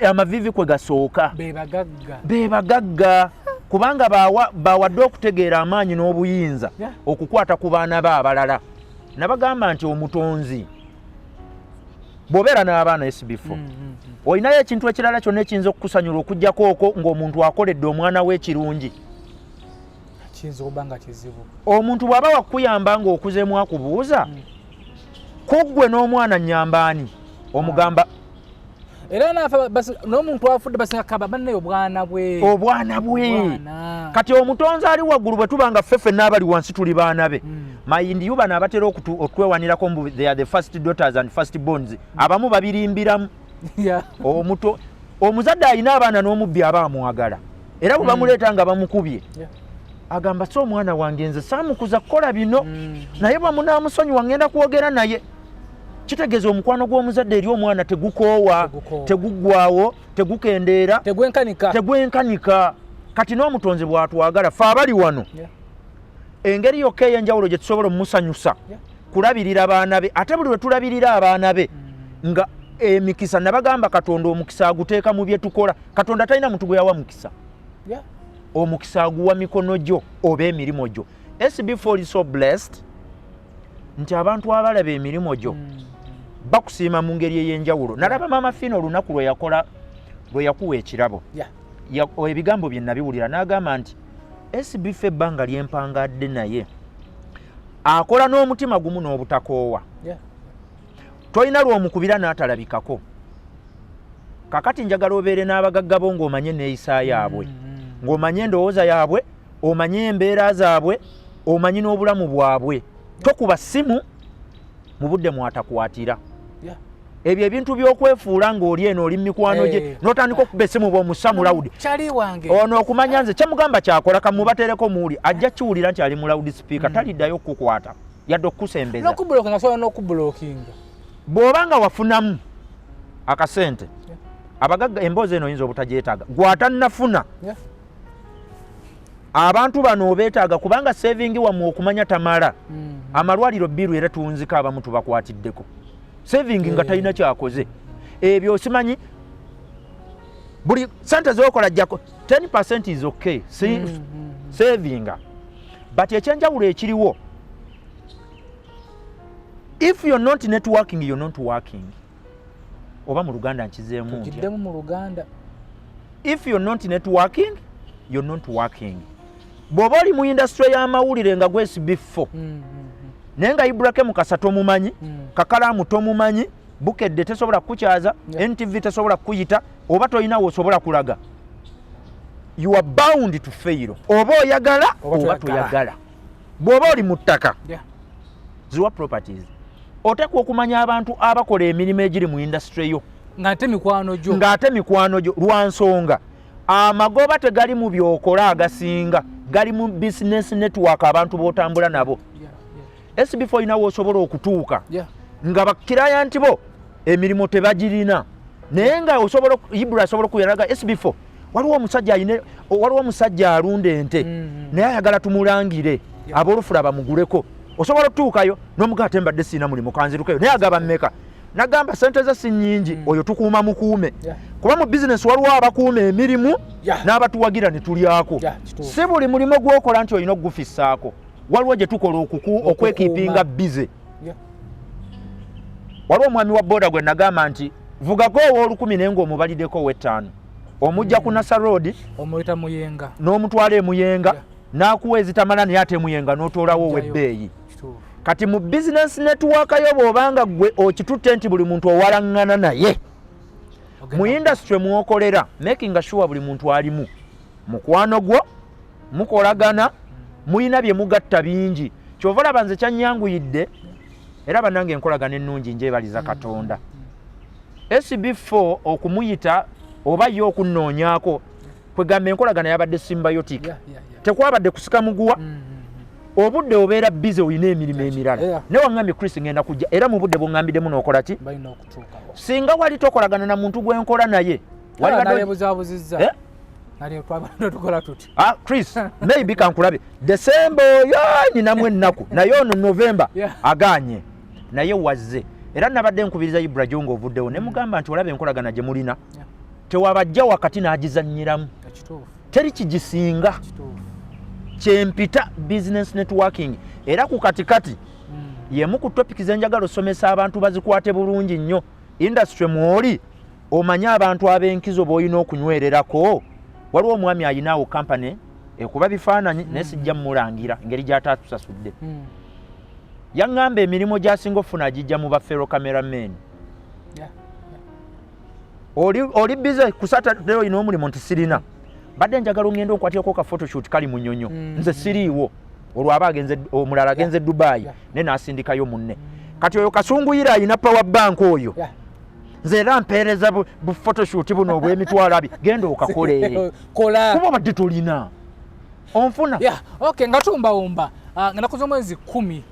Amavivi kwe gasooka. Be bagagga. Be bagagga, kubanga bawadde okutegeera amaanyi n'obuyinza okukwata ku baana be abalala. Nabagamba nti omutonzi bw'obeera n'abaana SB4, olinayo ekintu ekirala kyonna ekiyinza okukusanyula okugjako okwo ng'omuntu akoledde omwana we ekirungi? Kiyinza okuba nga kizibu. Omuntu bw'aba wakuyamba ng'okuzeemu akubuuza ku ggwe n'omwana nyambaani, omugamba. Era naafa n'omuntu afudde basinga kaba bannaye obwana bwe. Obwana bwe. Obwana. Kati omutonzi ali waggulu, bwe tuba nga ffe ffenna abali wansi tuli baana be, mind you, bano abatera okwewanirako mbu they are the first daughters and first borns, abamu babirimbiramu. Omuto omuzadde alina abaana n'omubbi aba amwagala, era bwe bamuleeta nga bamukubye, agamba si omwana wange, nze saamukuza kukola bino, naye bwe munaamusonyiwa ngenda kwogera naye. Kitegeeza omukwano gw'omuzadde eri omwana tegukoowa, Tegukoowa. Teguggwawo, tegukendeera. Tegwenkanika. Tegwenkanika. Kati n'omutonzi bw'atwagala fe abali wano, engeri yokka ey'enjawulo gye tusobola omumusanyusa kulabirira baana be. Ate buli lwe tulabirira abaana be nga emikisa, nabagamba Katonda omukisa aguteeka mu bye tukola. Katonda talina muntu gwe yawa mukisa. Omukisa aguwa mikono gyo oba emirimu gyo. SB4 is so blessed nti abantu abalaba emirimu gyo bakusiima mu ngeri ey'enjawulo. Nalaba Maama Fiina olunaku lwe yakola, lwe yakuwa ekirabo, ebigambo bye nabiwulira n'agamba nti SB4 ebbanga lyempangadde naye akola n'omutima gumu n'obutakoowa. Tolina lw'omukubira n'atalabikako. Kakati njagala obeere n'abagagga bo ng'omanye enneeyisa yaabwe, ng'omanye endowooza yaabwe, omanye embeera zaabwe, omanye n'obulamu bwabwe. Tokuba ssimu mu budde mwatakwatira. Ebyo ebintu by'okwefuula ng'oli eno oli mu mikwano gye, n'otandika okuba essimu bw'omussa mu loud. Kyali wange. Ono okumanya nze kyemugamba kyakola, kamubatereko muwuli, ajja kiwulira nti ali mu loud speaker, taliddayo okukukwata yadde okukusembeza. N'okublockinga, asobola n'okublockinga. Bw'oba nga wafunamu akasente, abagagga emboozi eno oyinza obutagyetaaga, gw'atannafuna, abantu bano obeetaaga, kubanga saving wammwe okumanya tamala. Amalwaliro biru era tuwunzika, abamu tubakwatiddeko saving nga talina kyakoze. Ebyo osimanyi buli sente zokola jjako 10% is okay, savinga. But ekyenjawulo ekiriwo, if you're not networking, you're not working. Oba mu Luganda nkizeemu ntya? Tugiddemu mu Luganda. If you're not networking, you're not working. Bw'oba oli mu industry y'amawulire nga gwe SB4, naye nga Ibrahim Mukasa tomumanyi, Kakalaamu tomumanyi, Bukedde tesobola kukukyaza, NTV tesobola kukuyita, oba tolinawo osobola kulaga, you are bound to fail, oba oyagala oba oba toyagala. Toyagala. Bw'oba oli mu ttaka, Ziwa Properties, oteekwa okumanya abantu abakola emirimu egiri mu industry yo ng'ate mikwano gyo. Ng'ate mikwano gyo, lwa nsonga amagoba tegali mu byokola, agasinga gali mu business network, abantu b'otambula nabo. SB4 olinawo osobola okutuuka nga baclient bo emirimu tebagirina, naye nga osobola Ibra asobola okuyalaga SB4 waliwo omusajja ayine, waliwo omusajja alunda ente, naye ayagala tumulangire aboolufula bamuguleko. Osobola okutuukayo n'omugaa, ate mbadde siina mulimu, kanzirukeyo, naye agaba mmeka? Nagamba sente ze si nnyingi. Oyo tukuuma mukuume, kuba mu bizinesi waliwo abakuuma emirimu n'abatuwagira ne tulyako. Yeah, kituufu. Si buli mulimu gwokola nti olina okugufissaako. Waliwo gye tukola okwekeepinga busy. Waliwo omwami wa boda gwe nagamba nti vugako ow'olukumi, naye ng'omubaliddeko ow'ettaano, omujja ku Nasa Road, omuyita Muyenga, n'omutwala emuyenga, n'akuwa ezitamala, naye ate emuyenga n'otoolawo ow'ebbeeyi. Kati mu business network yo, bw'obanga gwe okitutte nti buli muntu owalaŋŋana naye mu industry mwokolera, making sure buli muntu alimu mukwano gwo, mukolagana, mulina bye mugatta bingi. Kyova olaba nze kyanyanguyidde, era bannange enkolagana ennungi njebaliza Katonda. SB4 okumuyita oba ye okunnoonyaako, kwegamba enkolagana yabadde symbiotic. Tekwabadde kusika muguwa. Obudde obeera busy, olina emirimu emirala, naye waŋŋambye, "Chris, ngenda kujja," era mu budde bwoŋŋambiddemu n'okola ki? Balina okutuukawo. Singa wali tokolagana na muntu gwenkola naye, wali badde nalebuzabuzizza. Eh? Nali twabadde tukola tuti. Ah, Chris, maybe kankulabe December oyo ninamu ennaku, naye ono November aganye, naye wazze. Era nabadde nkubiriza Ibra jo ng'ovuddewo ne mugamba nti olaba enkolagana gye mulina, tewabajja wakati n'agizannyiramu. Teri kigisinga. Kyempita business networking. Era ku katikati yemu ku topic zenjagala osomesa abantu bazikwate bulungi nnyo. Industry mwoli, omanye abantu ab'enkizo b'olina okunywererako. Waliwo omwami ayinaawo kampany ekuba bifaananyi, naye sijja mmulangira engeri gy'ataatusasudde. Yaŋŋamba emirimu gy'asinga okufuna agijja mu bafellow cameramen. Oli busy ku Saturday, olina omulimu nti sirina, badde njagala ongenda onkwatirako ka photoshoot kali Munyonyo. Nze siriiwo, olwo aba agenze, omulala agenze Dubai, naye n'asindikayo munne. Kati oyo kasunguyira ayina power bank oyo. Nze era mpeereza bu photoshoot buno obw'emitwalo 20, genda okakole. Kola. Kuba obadde tolina onfuna. Yeah, okay, nga tumbawumba, ennaku z'omwezi 10,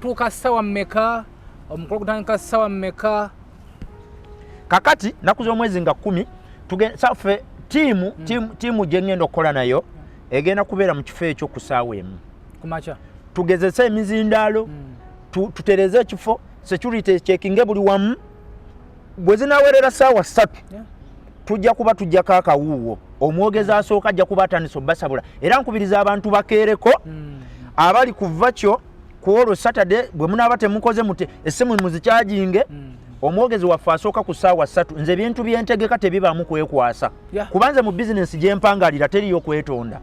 tuuka ssaawa mmeka? Omukolo gutandika ssaawa mmeka? Kakati naku z'omwezi nga 10 ffe tiimu tiimu gye ngenda okukola nayo egenda kubeera mu kifo ekyo ku ssaawa 1 kumakya, tugezese emizindaalo, tutereze ekifo, security checkinge buli wamu. Bwe zinawerera ssaawa 3, tujja kuba tujjako akawuuwo. Omwogezi asooka ajja kuba atandise obbasabula, era nkubiriza abantu bakeereko abali ku vakyo ku olwo Saturday. Bwe munaaba temukoze mute essimu muzikyajinge. Omwogezi waffe asooka ku ssaawa 3. Nze ebintu byentegeka tebibaamu kwekwasa, kuba nze mu bizinensi gyempangalira teriyo kwetonda.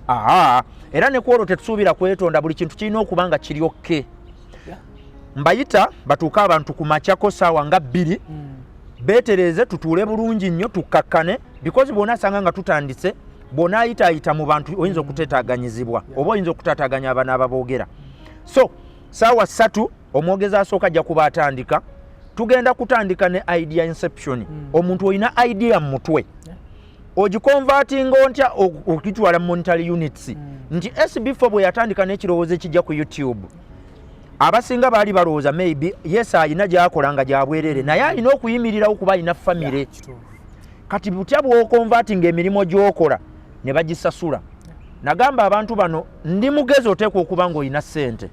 Aa, era ne ku olwo tetusuubira kwetonda. Buli kintu kirina okuba nga kiri okay. Mbayita batuuke abantu ku makyako saawa nga 2, beetereeze, tutuule bulungi nnyo, tukkakkane, because bw'ona asanga nga tutandise, bw'onaayitaayita mu bantu oyinza okuteetaaganyizibwa oba oyinza okutaataaganya abana ababoogera. So saawa 3 omwogezi asooka ajja kuba atandika. Tugenda kutandika ne idea inception. Omuntu olina idea mu mutwe, ogiconvertinga ontya okugitwala mu monetary units? Nti SB4 bwe yatandika n'ekirowoozo ekijja ku YouTube, abasinga baali balowooza maybe yes, alina gyakola nga gyabwerere, naye alina okuyimirirawo kuba alina famire. Kati butya bw'oconvertinga emirimu gy'okola ne bagisasula? Nagamba abantu bano, ndi mugezi, oteekwa okuba ng'olina ssente.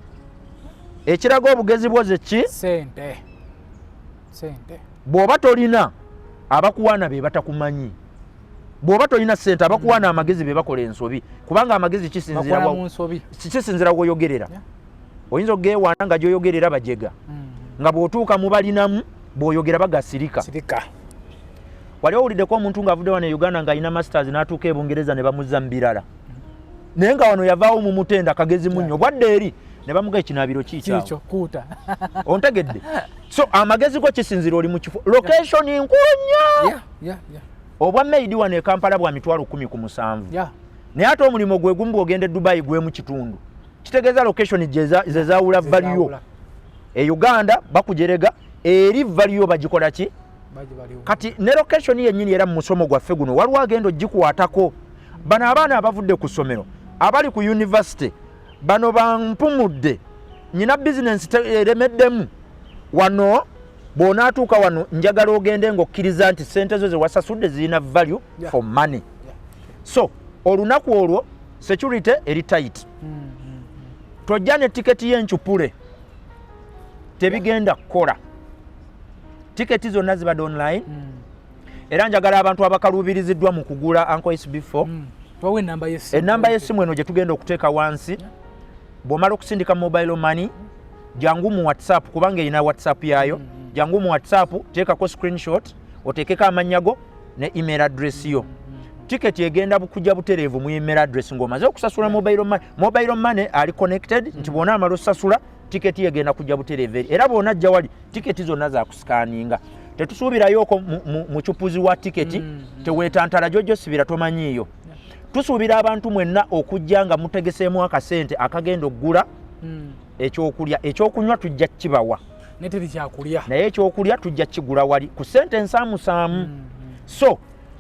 Ekiraga obugezi bwo ze ki? Sente, sente. Bw'oba tolina, abakuwaana be batakumanyi. Bw'oba tolina ssente, abakuwaana amagezi be bakola ensobi, kubanga amagezi kisinziira Bakola mu nsobi. Kisinziira woyogerera. Oyinza okugeewaana nga gyoyogerera bajega, nga bw'otuuka mu balinamu bw'oyogera bagasirika. Sirika. Wali owuliddeko omuntu ng'avudde wano e Uganda ng'alina masters n'atuuka e Bungereza ne bamuzza mu birala, naye nga wano yavaawo mu mutenda kagezi munnyo, bwadde eri ne bamuga ekinaabiro kiikyawo? Kiikyo kuuta. Ontegedde? So amagezi go kisinzira oli mu kifo. Location nkulu nnyo. Obwa maid wano e Kampala bwa 170,000, naye ate omulimu gwe gumu bw'ogenda e Dubai gwemu kitundu. Kitegeeza location ze zaawula value. Zezaawula. E Uganda bakujerega, eri value bagikola ki? Bagibaliwo. Kati ne location yennyini, era mu musomo gwaffe guno waliwo agenda ogikwatako. Bano abaana abavudde ku ssomero, abali ku university, bano bampumudde, nyina bizinensi eremeddemu wano. Bw'onaatuuka wano, njagala ogende ng'okkiriza nti sente zo ze wasasudde zirina value for money. So olunaku olwo security eri tight. Tojja ne tiketi y'encupule, tebigenda kukola. Tiketi zonna zibadde online. Era njagala abantu abakaluubiriziddwa mu kugula Uncle SB4, Tubawe enamba y'essimu. Enamba y'essimu eno gye tugenda okuteeka wansi, bw'omala okusindika mobile money, jangu mu WhatsApp, kubanga erina WhatsApp yaayo. Jangu mu WhatsApp, teekako screenshot, oteekeko amannya go ne email address yo. Tiketi egenda kujja butereevu mu email address ng'omaze okusasula mobile money. Mobile money ali connected nti bw'onaamala osasula, tiketi egenda kujja butereevu eri. Era bw'onajja wali, tiketi zonna zakusikaninga. Tetusuubirayoko mucupuzi wa tiketi. Teweetantala gyojjosibira, tomanyiiyo. Tusuubira abantu mwenna okujja nga mutegeseemu akasente akagenda okugula ekyokulya. Ekyokunywa tujja kibawa. Naye teri kyakulya. Naye ekyokulya tujja kigula wali ku sente ensaamusaamu. So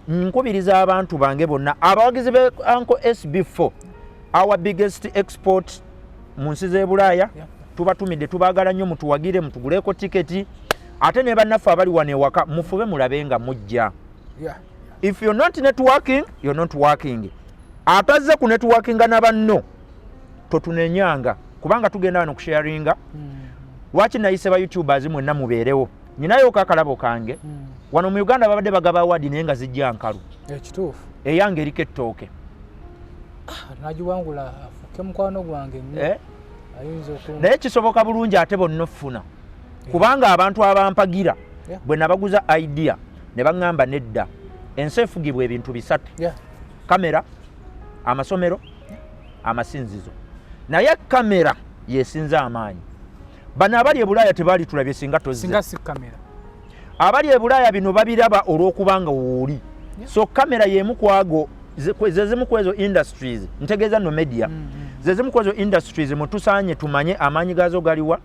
nkubiriza abantu bange bonna abawagizi be Uncle SB4, our biggest export mu nsi z'e Bulaaya. Tubatumidde, tubaagala nnyo, mutuwagire, mutuguleko tiketi. Ate ne bannaffe abali wano ewaka, mufube mulabe nga mujja. If you're not networking, you're not working. Atazze ku networkinga na banno, totunenyanga, kubanga tugenda wano kusharinga. Lwaki nayise ba YouTubers mwenna mubeerewo? Nyinayo kakalabo kange. Wano mu Uganda babadde bagaba award, naye nga zijja nkalu. Ekituufu. Eyange eriko ettooke. Nagiwangula afuke mukwano gwange nnyo. Eh? Ayinza oku Naye kisoboka bulungi ate bonna offuna, kubanga abantu abampagira, bwe nabaguza idea ne baŋŋamba nedda, ensi efugibwa ebintu bisatu: kamera, amasomero, amasinzizo. Naye kamera yesinza amaanyi. Bano abali e Bulaaya tebaali tulabye singa tozze. Singa si kamera. Abali e Bulaaya bino babiraba olw'okubanga wooli. So kamera yemu kwago zezimu ku ezo industries, ntegeeza no media, zezimu ku ezo industries mwetusaanye tumanye amaanyi gaazo galiwa,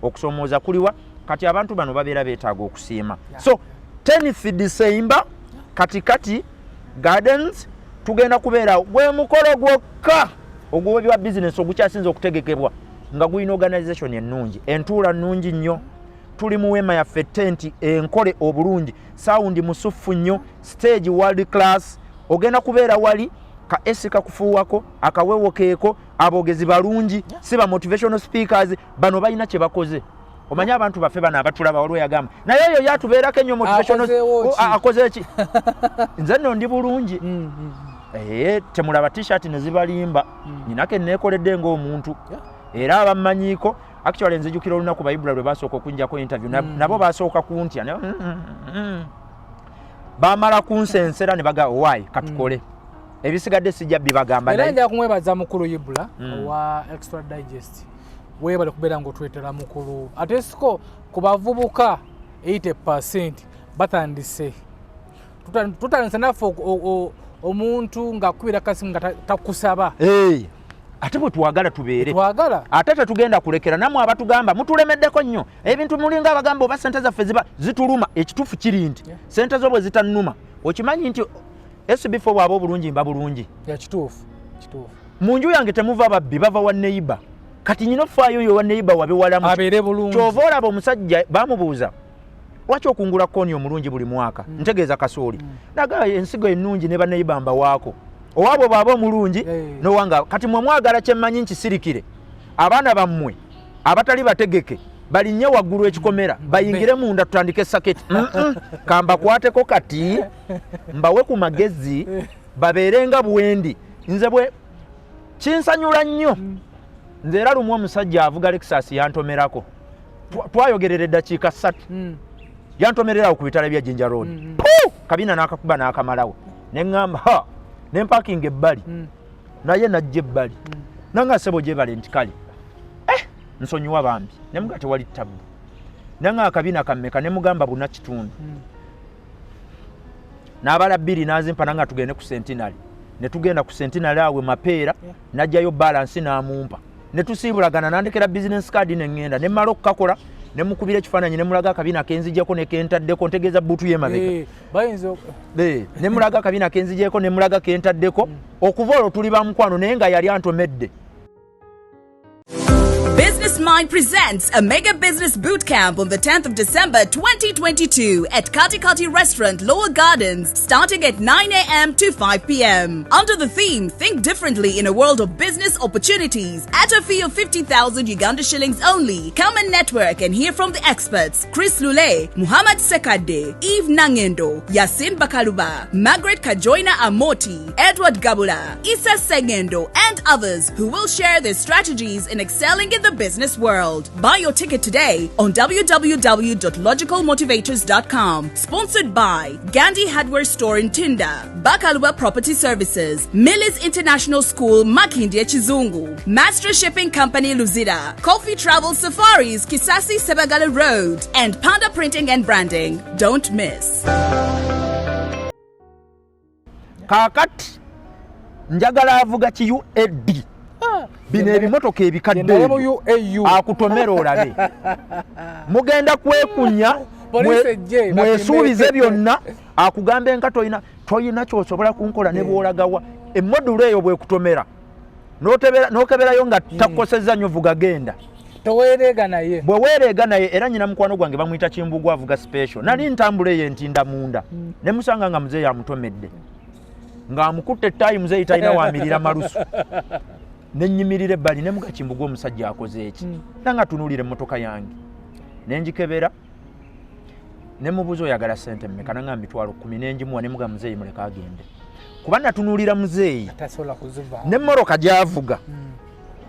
okusoomooza kuliwa. Kati abantu bano babeera beetaaga okusiima. So 10th December, Katikati Gardens, tugenda kubeerawo. Gwe mukolo gwokka ogw'ebya bizinesi ogukyasinza okutegekebwa. Nga gulina organization ennungi, entuula nnungi nnyo. Tuli mu weema yaffe, tenti enkole obulungi, sound musuffu nnyo, stage world class. Ogenda kubeera wali ka AC kakufuuwako, akawewo keeko, aboogezi balungi, si ba motivational speakers. Bano balina kye bakoze. Omanyi abantu baffe bano abatulaba, waliwo yagamba naye oyo yatubeerako ennyo motivational. Akozeewo ki? Akoze ki? Nze nno ndi bulungi. Temulaba T-shirt ne zibalimba, nina ke neekoledde ng'omuntu. Era abammanyiiko, actually nzijukira olunaku Bayibula lwe basooka okunjako interview, nabo basooka kuntya. Bamala kunsensera ne baga owaayi katukole, ebisigadde sijja bibagamba. Era naye nja kumwebaza mukulu Ibula owa Extra Digest, weebale kubeera ngaotwetera mukulu. Ate siko ku bavubuka 80 batandise. Tutandise naffe omuntu ng'akubira kasimu nga takusaba. Ate bwe twagala tubeere. Twagala. Ate tetugenda kulekera nammwe abatugamba mutulemeddeko nnyo ebintu, mulinga abagamba oba sente zaffe ziba zituluma. Ekituufu kiri nti sente zo bwe zitannuma, okimanyi nti SB4 bw'aba obulungi mba bulungi. Ya, kituufu, kituufu. Mu nju yange temuva babbi, bava wa neighbour. Kati nyina ofaayo oyo wa neighbour wabe walamu. Abeere bulungi. Kyova olaba omusajja bamubuuza, lwaki okungula corn omulungi buli mwaka? Ntegeeza kasooli. Naga ensigo ennungi ne baneighbour mbawaako, owaabwe bw'aba omulungi nowanga. Kati mwe mwagala kyemmanyi nkisirikire, abaana bammwe abatali bategeke balinnye waggulu ekikomera, bayingire munda tutandike saketi. Kambakwateko kati mbawe ku magezi babeere nga bwendi nze. Bwe kinsanyula nnyo nze. Era lumu omusajja avuga Lexus yantomerako. Twayogerera eddakiika 3. Yantomererawo ku bitala bya Jinja Road. Puh! Kabina n'akakuba n'akamalawo, neŋŋamba ha, nempakinga ebbali. Naye najja ebbali nanga, sebo gyebale, nti kale, nsonyiwa bambi. Nemuga tewali tabu. Nanga akabina kammeka? Nemugamba buna kitundu. N'abala bbiri n'azimpa, nanga tugende ku Centenary. Ne tugenda ku Centenary awe Mapeera. Najjayo balance n'amumpa, ne tusiibulagana, nandekera business card, ne ŋŋenda ne mmala okukakola, ne mukubira ekifaananyi, ne mulaga akabina kenzijjako ne kentaddeko, ntegeeza boot y'emabega. Bayinza Ne mulaga akabina kenzijjeko, ne mulaga kentaddeko. Okuva olwo tuli ba mukwano, naye nga yali antomedde. Business Mind presents a mega business boot camp on the 10th of December 2022 at Katikati Restaurant, Lower Gardens, starting at 9 a.m. to 5 p.m. Under the theme Think Differently in a World of Business Opportunities, at a fee of 50,000 Uganda shillings only. Come and network and hear from the experts Chris Lule, Muhammad Sekade, Eve Nangendo, Yasin Bakaluba, Margaret Kajoina Amoti, Edward Gabula, Issa Sengendo, and others who will share their strategies in excelling in the business world. Buy your ticket today on www.logicalmotivators.com. Sponsored by Gandhi Hardware Store in Tinda, Bakaluba Property Services, Millers International School, Makindye Chizungu, Master Shipping Company Luzira, Coffee Travel Safaris, Kisasi Sebagala Road, and Panda Printing and Branding. Don't miss. Kaakati njagala avuga ki UAD, bino ebimotoka ebikadde Gye ebyo, mu UAU. Akutomera olabe mugenda kwekunya. Poliisi ejje, Mwesuubize bakimbe. byonna, akugambe nka toyina kyosobola kunkola ne bwolagawa emmodulo eyo bwekutomera n'okeberayo nga takukosezza nnyo, vuga genda. Toweereega naye. Bwe weereega naye. Era nyina mukwano gwange bamuyita Kimbugu, avuga special. Nali ntambula eyo entinda munda, ne musanga nga muzeeyi amutomedde ng'amukutte ettaayi. Muzeeyi talina wamirira malusu. Nenyimirira ebbali, ne muga, Kimbugu, omusajja akoze eki? Nanga tunuulira emmotoka yange, nenjikebera, nemubuuza, oyagala sente mmeka? Nanga 100,000. Nenjimuwa, nemuga, muzeeyi muleka agende, kuba natunuulira muzeeyi Tasobola kuziva. Nemmoroka gyavuga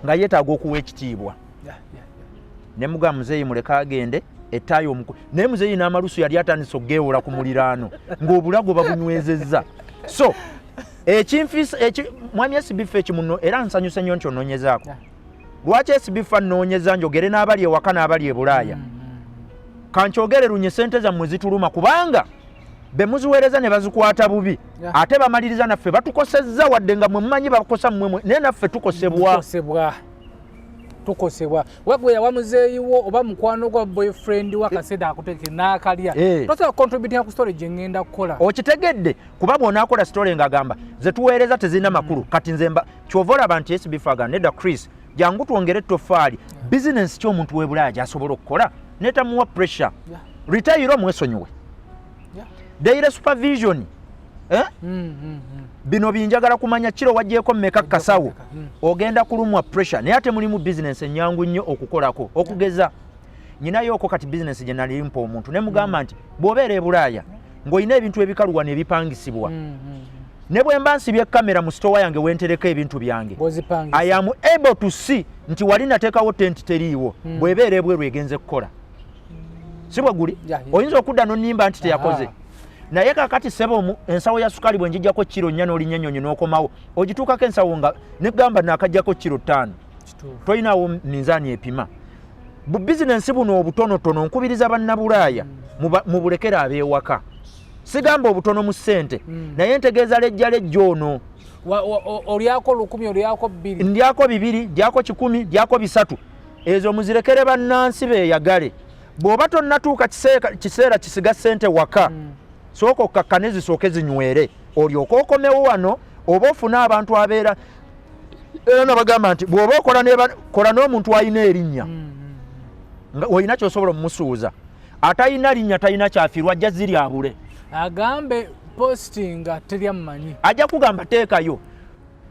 nga yeetaaga okuwa ekitiibwa. Nemuga, muzeeyi muleka agende, ettaayi omuku. Naye muzeeyi n'amalusu yali atandise okugeewola ku muliraano ng'obulago babunywezezza. So ekinfisa mwami SB4 ekimuno, era nsanyuse nnyo nti onoonyezaako. Lwaki SB4 nnoonyeza? Njogere n'abali ewaka n'abali e Bulaaya. Kankyogere lunye, sente zammwe zituluma kubanga be muziweereza ne bazikwata bubi. Ate bamaliriza naffe batukosezza, wadde nga mwe mumanyi bakosa mmwe, naye naffe tukosebwa. Tukosebwa, tukosebwa. Wegwe yawa muzeeyiwo oba mukwano gwa boyfriend wa akaseera akuteeke n'akalya. Tosobola contributinga ku story gye ŋŋenda kukola. Okitegedde? Kuba bw'onaakola story ng'agamba ze tuweereza tezirina makulu. Kati nze mba kyova olaba nti SB4 agamba nedda, Chris. Jangu twongere ettofaali. Bizinensi ki omuntu w'ebulaaya gy'asobola okukola netamuwa pressure? Retail mwesonyiwe. Daily supervision, eh? Bino binjagala kumanya kiro wajjeeko mmeka kasawo. Ogenda kulumwa pressure, naye ate mulimu bizinensi ennyangu nnyo okukolako. Okugeza, nyinayooko kati bizinensi gye nali mpa omuntu ne mugamba nti bw'obeera e Bulaaya ng'olina ebintu ebikalu wano ebipangisibwa, ne bwe mba nsibye kamera mu sitowa yange wentereka ebintu byange, Bw'ozipangisa. I am able to see nti wali nateekawo tenti teriiwo. Bw'ebeera ebweru egenze kukola, si bwe guli? Oyinza okudda nonimba nti teyakoze. Naye kakati sebo, ensawo ya sukaali bwe njijjako kiro 4 n'olinnya ennyonyi n'okomawo, ogituukako ensawo nga negamba nakajjako kiro 5. Tolinawo minzaani epima. Bu bizinensi buno obutonotono, nkubiriza bannabulaaya mubulekere ab'ewaka. Sigamba obutono mu ssente, naye ntegeeza lejja lejja ono. Olyako 1000, olyako 2000. Ndyako 200, ndyako 100, ndyako 300. Ezo muzirekere bannansi beeyagale. Bw'oba tonnatuuka kiseera kisiga ssente waka, sooka okkakkane, zisooke zinywere, olyoke okomewo wano oba ofune abantu abeera. Era nabagamba nti bw'oba okola kola n'omuntu alina erinnya, nga olina kyosobola omumusuuza. Atalina linnya talina kyafiirwa, ajja ziryabule. Agambe postinga terya mmanyi. Ajja kugamba teekayo.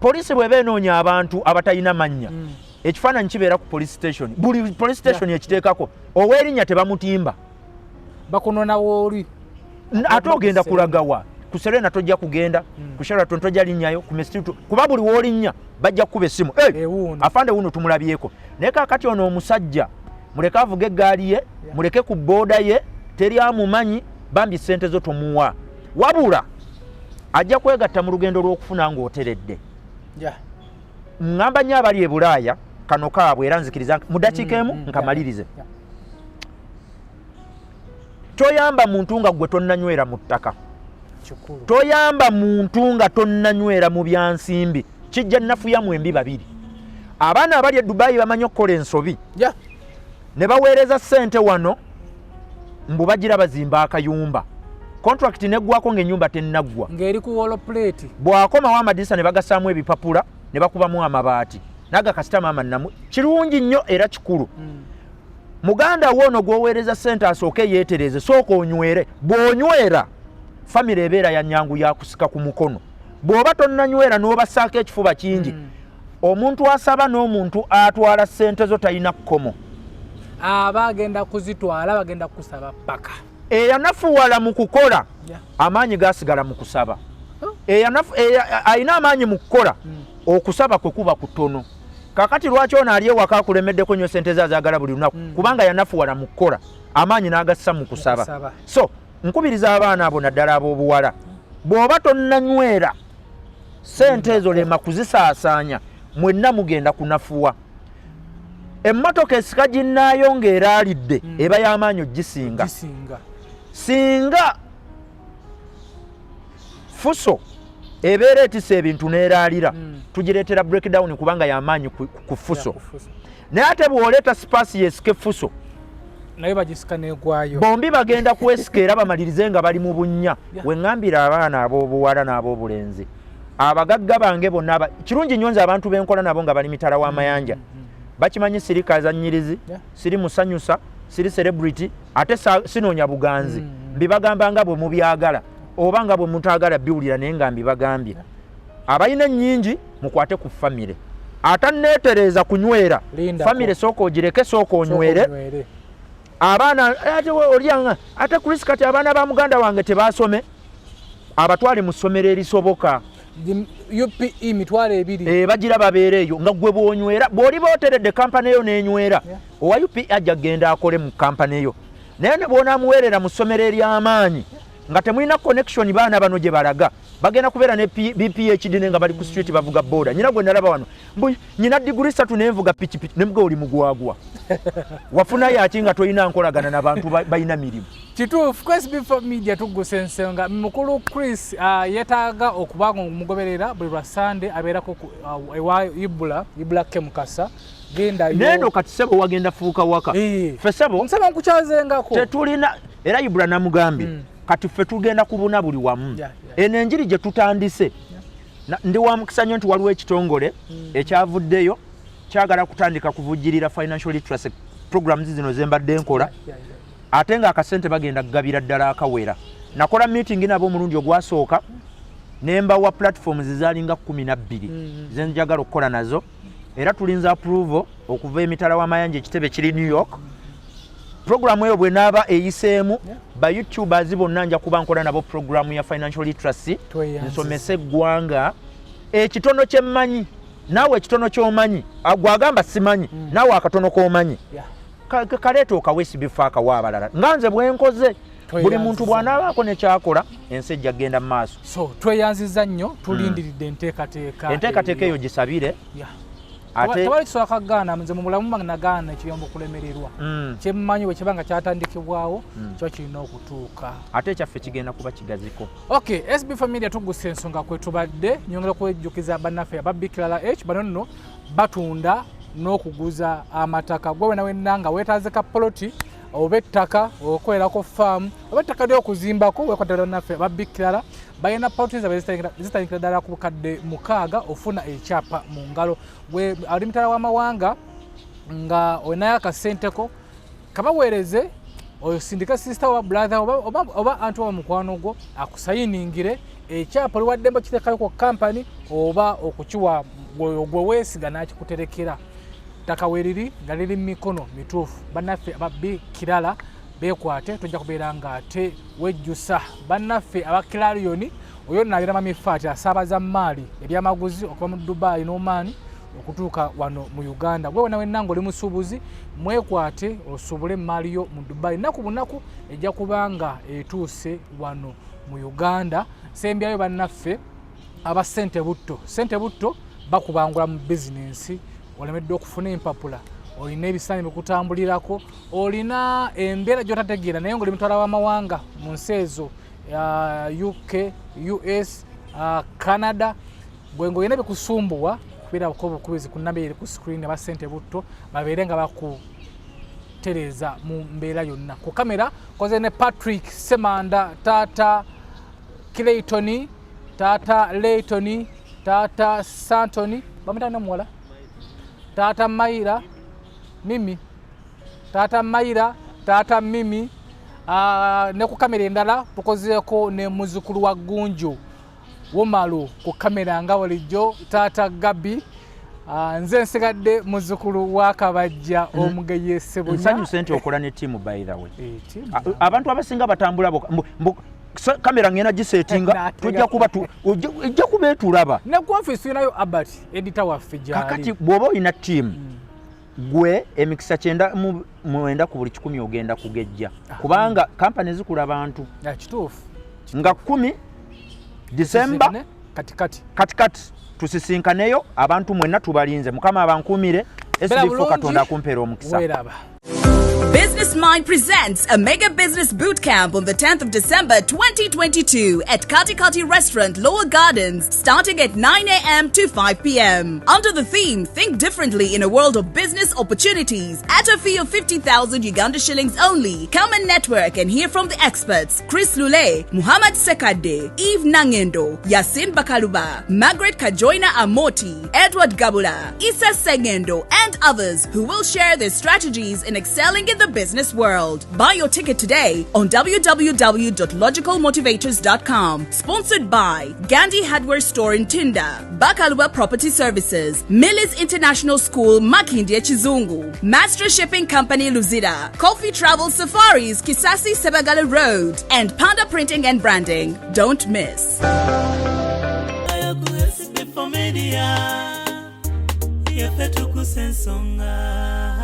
Poliisi bw'eba enoonya abantu abatalina mannya, ekifaananyi kibeera ku police station. Buli police station ekiteekako ow'erinnya tebamutimba. Bakunona wooli. Ate ogenda kulagawa? Ku Serena tojja kugenda, ku Sheraton tojja linnyayo, ku Mestil, kuba buli w'olinnya bajja kukuba essimu. "Hey, Ewuuno. afande wuno tumulabyeko." Naye kaakati ono omusajja muleke avuga eggaali ye, muleke ku booda ye, teri amumanyi. Bambi sente zo tomuwa, wabula ajja kwegatta mu lugendo lw'okufuna ng'oteredde. Ŋŋamba nnyo abali e Bulaaya, kano kaabwe, era nzikiriza mu ddakiika emu nkamalirize. Toyamba muntu nga gwe tonnanywera mu ttaka. Kikulu. Toyamba muntu nga tonnanywera mu byansimbi, kijja nafuya mwembi babiri. Abaana abali e Dubayi bamanyi okukola ensobi ne baweereza ssente wano mbu bagira bazimba akayumba, contract neggwako ng'ennyumba tennaggwa. Ng'eri ku wall plate. Bw'akomawo amadirisa ne bagasaamu ebipapula ne bakubamu amabaati naga kasita maama namu. Kirungi nnyo era kikulu. Muganda wo ono gw'oweereza ssente asooke yeetereze, sooka onywere. Bw'onywera, famire ebeera ya nyangu yakusika ku mukono. Bw'oba tonnanywera n'obassaako ekifuba kingi, omuntu asaba n'omuntu atwala ssente zo talina kkomo. Aba agenda kuzitwala, bagenda kusaba paka. Eyanafuwala mu kukola, amaanyi gasigala mu kusaba. Alina amaanyi mu kukola, okusaba kwe kuba kutono. Kakati lwaki ono ali ewaka akulemeddeko nnyo sente ze azaagala buli lunaku? Kubanga yanafuwala mu kukola, amaanyi n'agassa mu kusaba. Kusaba. So nkubiriza abaana abo, naddala ab'obuwala, bw'oba tonnanywera, sente ezo lema kuzisaasaanya, mwenna mugenda kunafuwa. Emmotoka esika ginnaayo ng'eraalidde eba y'amaanyi ogisinga. Gisinga. Singa fuso ebeera etisa ebintu n'eraalira, tugireetera breakdown kubanga y'amaanyi ku fuso. Ku fuso. Naye ate bw'oleeta Space yesika efuso, naye bagisika negwayo. Bombi bagenda kwesika era bamalirize nga bali mu bunnya. We ŋŋambira abaana ab'obuwala n'ab'obulenzi, abagagga bange bonna, kirungi nnyo nze abantu benkola nabo nga bali mitala w'amayanja bakimanyi siri kazanyirizi, siri musanyusa, siri celebrity, ate sinoonya buganzi. Mbibagamba nga bwe mubyagala oba nga bwe mutaagala biwulira, naye nga mbibagambye. Abalina ennyingi mukwate ku famire, atanneetereeza kunywera. Lindako. Famire sooka ogireke, sooka onywere. Onywere. Abaana ate olyanga ate Chris, kati abaana ba muganda wange tebasome, abatwale mu ssomero erisoboka. UPE 20,000. E, bagira babeera eyo nga gwe bwonywera. Bw'oliba oteredde kampani eyo n'enywera, owa UPE ajja kgenda akole mu kampani eyo. Naye ne bw'onaamuweerera mu ssomero ery'amaanyi nga temulina connection, baana bano gye balaga bagenda kubeera ne BPhD ne nga bali ku street bavuga boda. Nyina gwe nalaba wano mbu nyina diguri 3 nenvuga pikipiki, nemuga oli mugwagwa, wafunayo aki nga tolina nkolagana n'abantu balina mirimu? Kituufu. Ku SB4 Media tuggusa ensonga. Mukulu Chris yeetaaga okuba nga omugoberera buli lwa Sande, abeerako ewa Ibula, Ibula K Mukasa. Gendayo. Neno kati sebo wagenda fuuka waka. Ffe sebo nsaba nkukyazengako. Tetulina era Ibula namugambye, kati ffe tugenda kubuna buli wamu. Eno enjiri gye tutandise, ndi wa mukisa nnyo nti waliwo ekitongole ekyavuddeyo. Kyagala kutandika kuvujjirira financial literacy programs zino zembadde nkola, ate nga akasente bagenda kugabira ddala akawera. Nakola meeting nabo omulundi ogwasooka, nembawa platforms zalinga 12 zenjagala okukola nazo, era tulinza approval okuva emitala w'amayanja, ekitebe kiri New York. Programu eyo bwenaaba eyiseemu, ba YouTubers bonna nja kuba nkola nabo programu ya financial literacy. Tweyanziza. Nsomese eggwanga ekitono kyemmanyi, naawe ekitono kyomanyi. Gwagamba simanyi, naawe akatono komanyi kaleeta okawa SB4, akawa abalala nga nze bwenkoze. Buli Tweyanziza. muntu bw'anaabaako nekyakola, ensi ejja kgenda mu maaso. So tweyanziza nnyo, tulindiridde enteekateeka. Enteekateeka eyo gisabire. Ate Tewali kisobola kagaana. Nze mu bulamu bwange nagaana ekigambo kulemererwa. Kyemmanyi bwe kiba nga kyatandikibwawo, kiba kirina okutuuka. Ate ekyaffe kigenda kuba kigaziko. Ok, SB Familia, tugusa ensonga kwe tubadde. Nyongera okwejjukiza bannaffe aba Bikirala H, bano nno batunda n'okuguza amataka. Gwe wena wenna nga weetaaze ka poloti oba ettaka okukolerako faamu oba ettaka ly'okuzimbako, wekwatira bannaffe aba Bikirala. Balina poloti zaabwe zitandikira ddala ku bukadde 6, ofuna ekyapa mu ngalo. Gwe ali mitala w'amawanga nga olinayo akasenteko, kabaweereze, osindike sister oba brother oba anti oba mukwano gwo akusayiningire ekyapa. Oli waddembe okiteekayo ku kampani oba okukiwa gwe weesiga n'akikuterekera. Ttaka weriri nga liri mu mikono mituufu. Bannaffe aba Kirala beekwate, tojja kubeera ng'ate wejjusa. Bannaffe aba Clarion, oyo nno abeera mamifaati asaabaza maali ebyamaguzi okuva mu Dubai n'Omaani okutuuka wano mu Uganda. Gwe wena wenna ng'oli musuubuzi, mwekwate osuubule emaali yo mu Dubai, nnaku bunaku ejja kuba nga etuuse wano mu Uganda. Sembyayo bannaffe aba Sente Butto. Sente Butto bakubangula mu bizinensi. Olemeddwa okufuna empapula, olina ebisaanyi bikutambulirako, olina embeera gy'otategeera, naye ng'oli mutwala w'amawanga mu nsi ezo, UK, US, Canada, gwe ng'olina bikusumbuwa, kubeerako obukubizi ku namba eri ku screen. Aba Sente Butto babeere nga bakutereeza mu mbeera yonna. Ku kamera koze ne Patrick Semanda, taata Clayton, taata Layton, taata Santoni, bamutana muwala taata Maira Mimi, taata Maira, taata Mimi. Ne ku kamera endala tukozeeko ne muzukulu wa Gunju Womalu ku kamera nga bulijjo, taata Gabi. Nze nsigadde muzukulu wa Kabajja omugeye Sebunya. Nsanyuse nti okola ne tiimu, by the way. Eh, tiimu. Abantu abasinga batambula boka. Kamera ngenda gisetinga. Tujja kuba ejja kuba etulaba. Ne ku office tulinayo Albert, editor waffe gyali. Kakati bw'oba olina tiimu, gwe emikisa 99 ku buli 100 ogenda kugejja, kubanga kampani zikula bantu. Ya, kituufu. Nga 10 Disemba. Tusisinkane katikati. Katikati tusisinkaneyo. Abantu mwenna tubalinze. Mukama abankuumire. Beera SB4, bulungi. Katonda akumpeera omukisa. Weeraba. Business Mind presents a mega business boot camp on the 10th of December 2022 at Katikati Restaurant, Lower Gardens, starting at 9 a.m. to 5 p.m. Under the theme Think Differently in a World of Business Opportunities, at a fee of 50,000 Uganda shillings only. Come and network and hear from the experts Chris Lule, Muhammad Sekade, Eve Nangendo, Yasin Bakaluba, Margaret Kajoina Amoti, Edward Gabula, Issa Sengendo, and others who will share their strategies in excelling in the business world. Buy your ticket today on www.logicalmotivators.com. Sponsored by Gandhi Hardware Store in Tinda, Bakaluba Property Services, Millis International School, Makindye Chizungu, Master Shipping Company Luzira, Coffee Travel Safaris, Kisasi Sebagala Road, and Panda Printing and Branding. Don't miss. Ku SB4 Media, yaffe tukusa ensonga.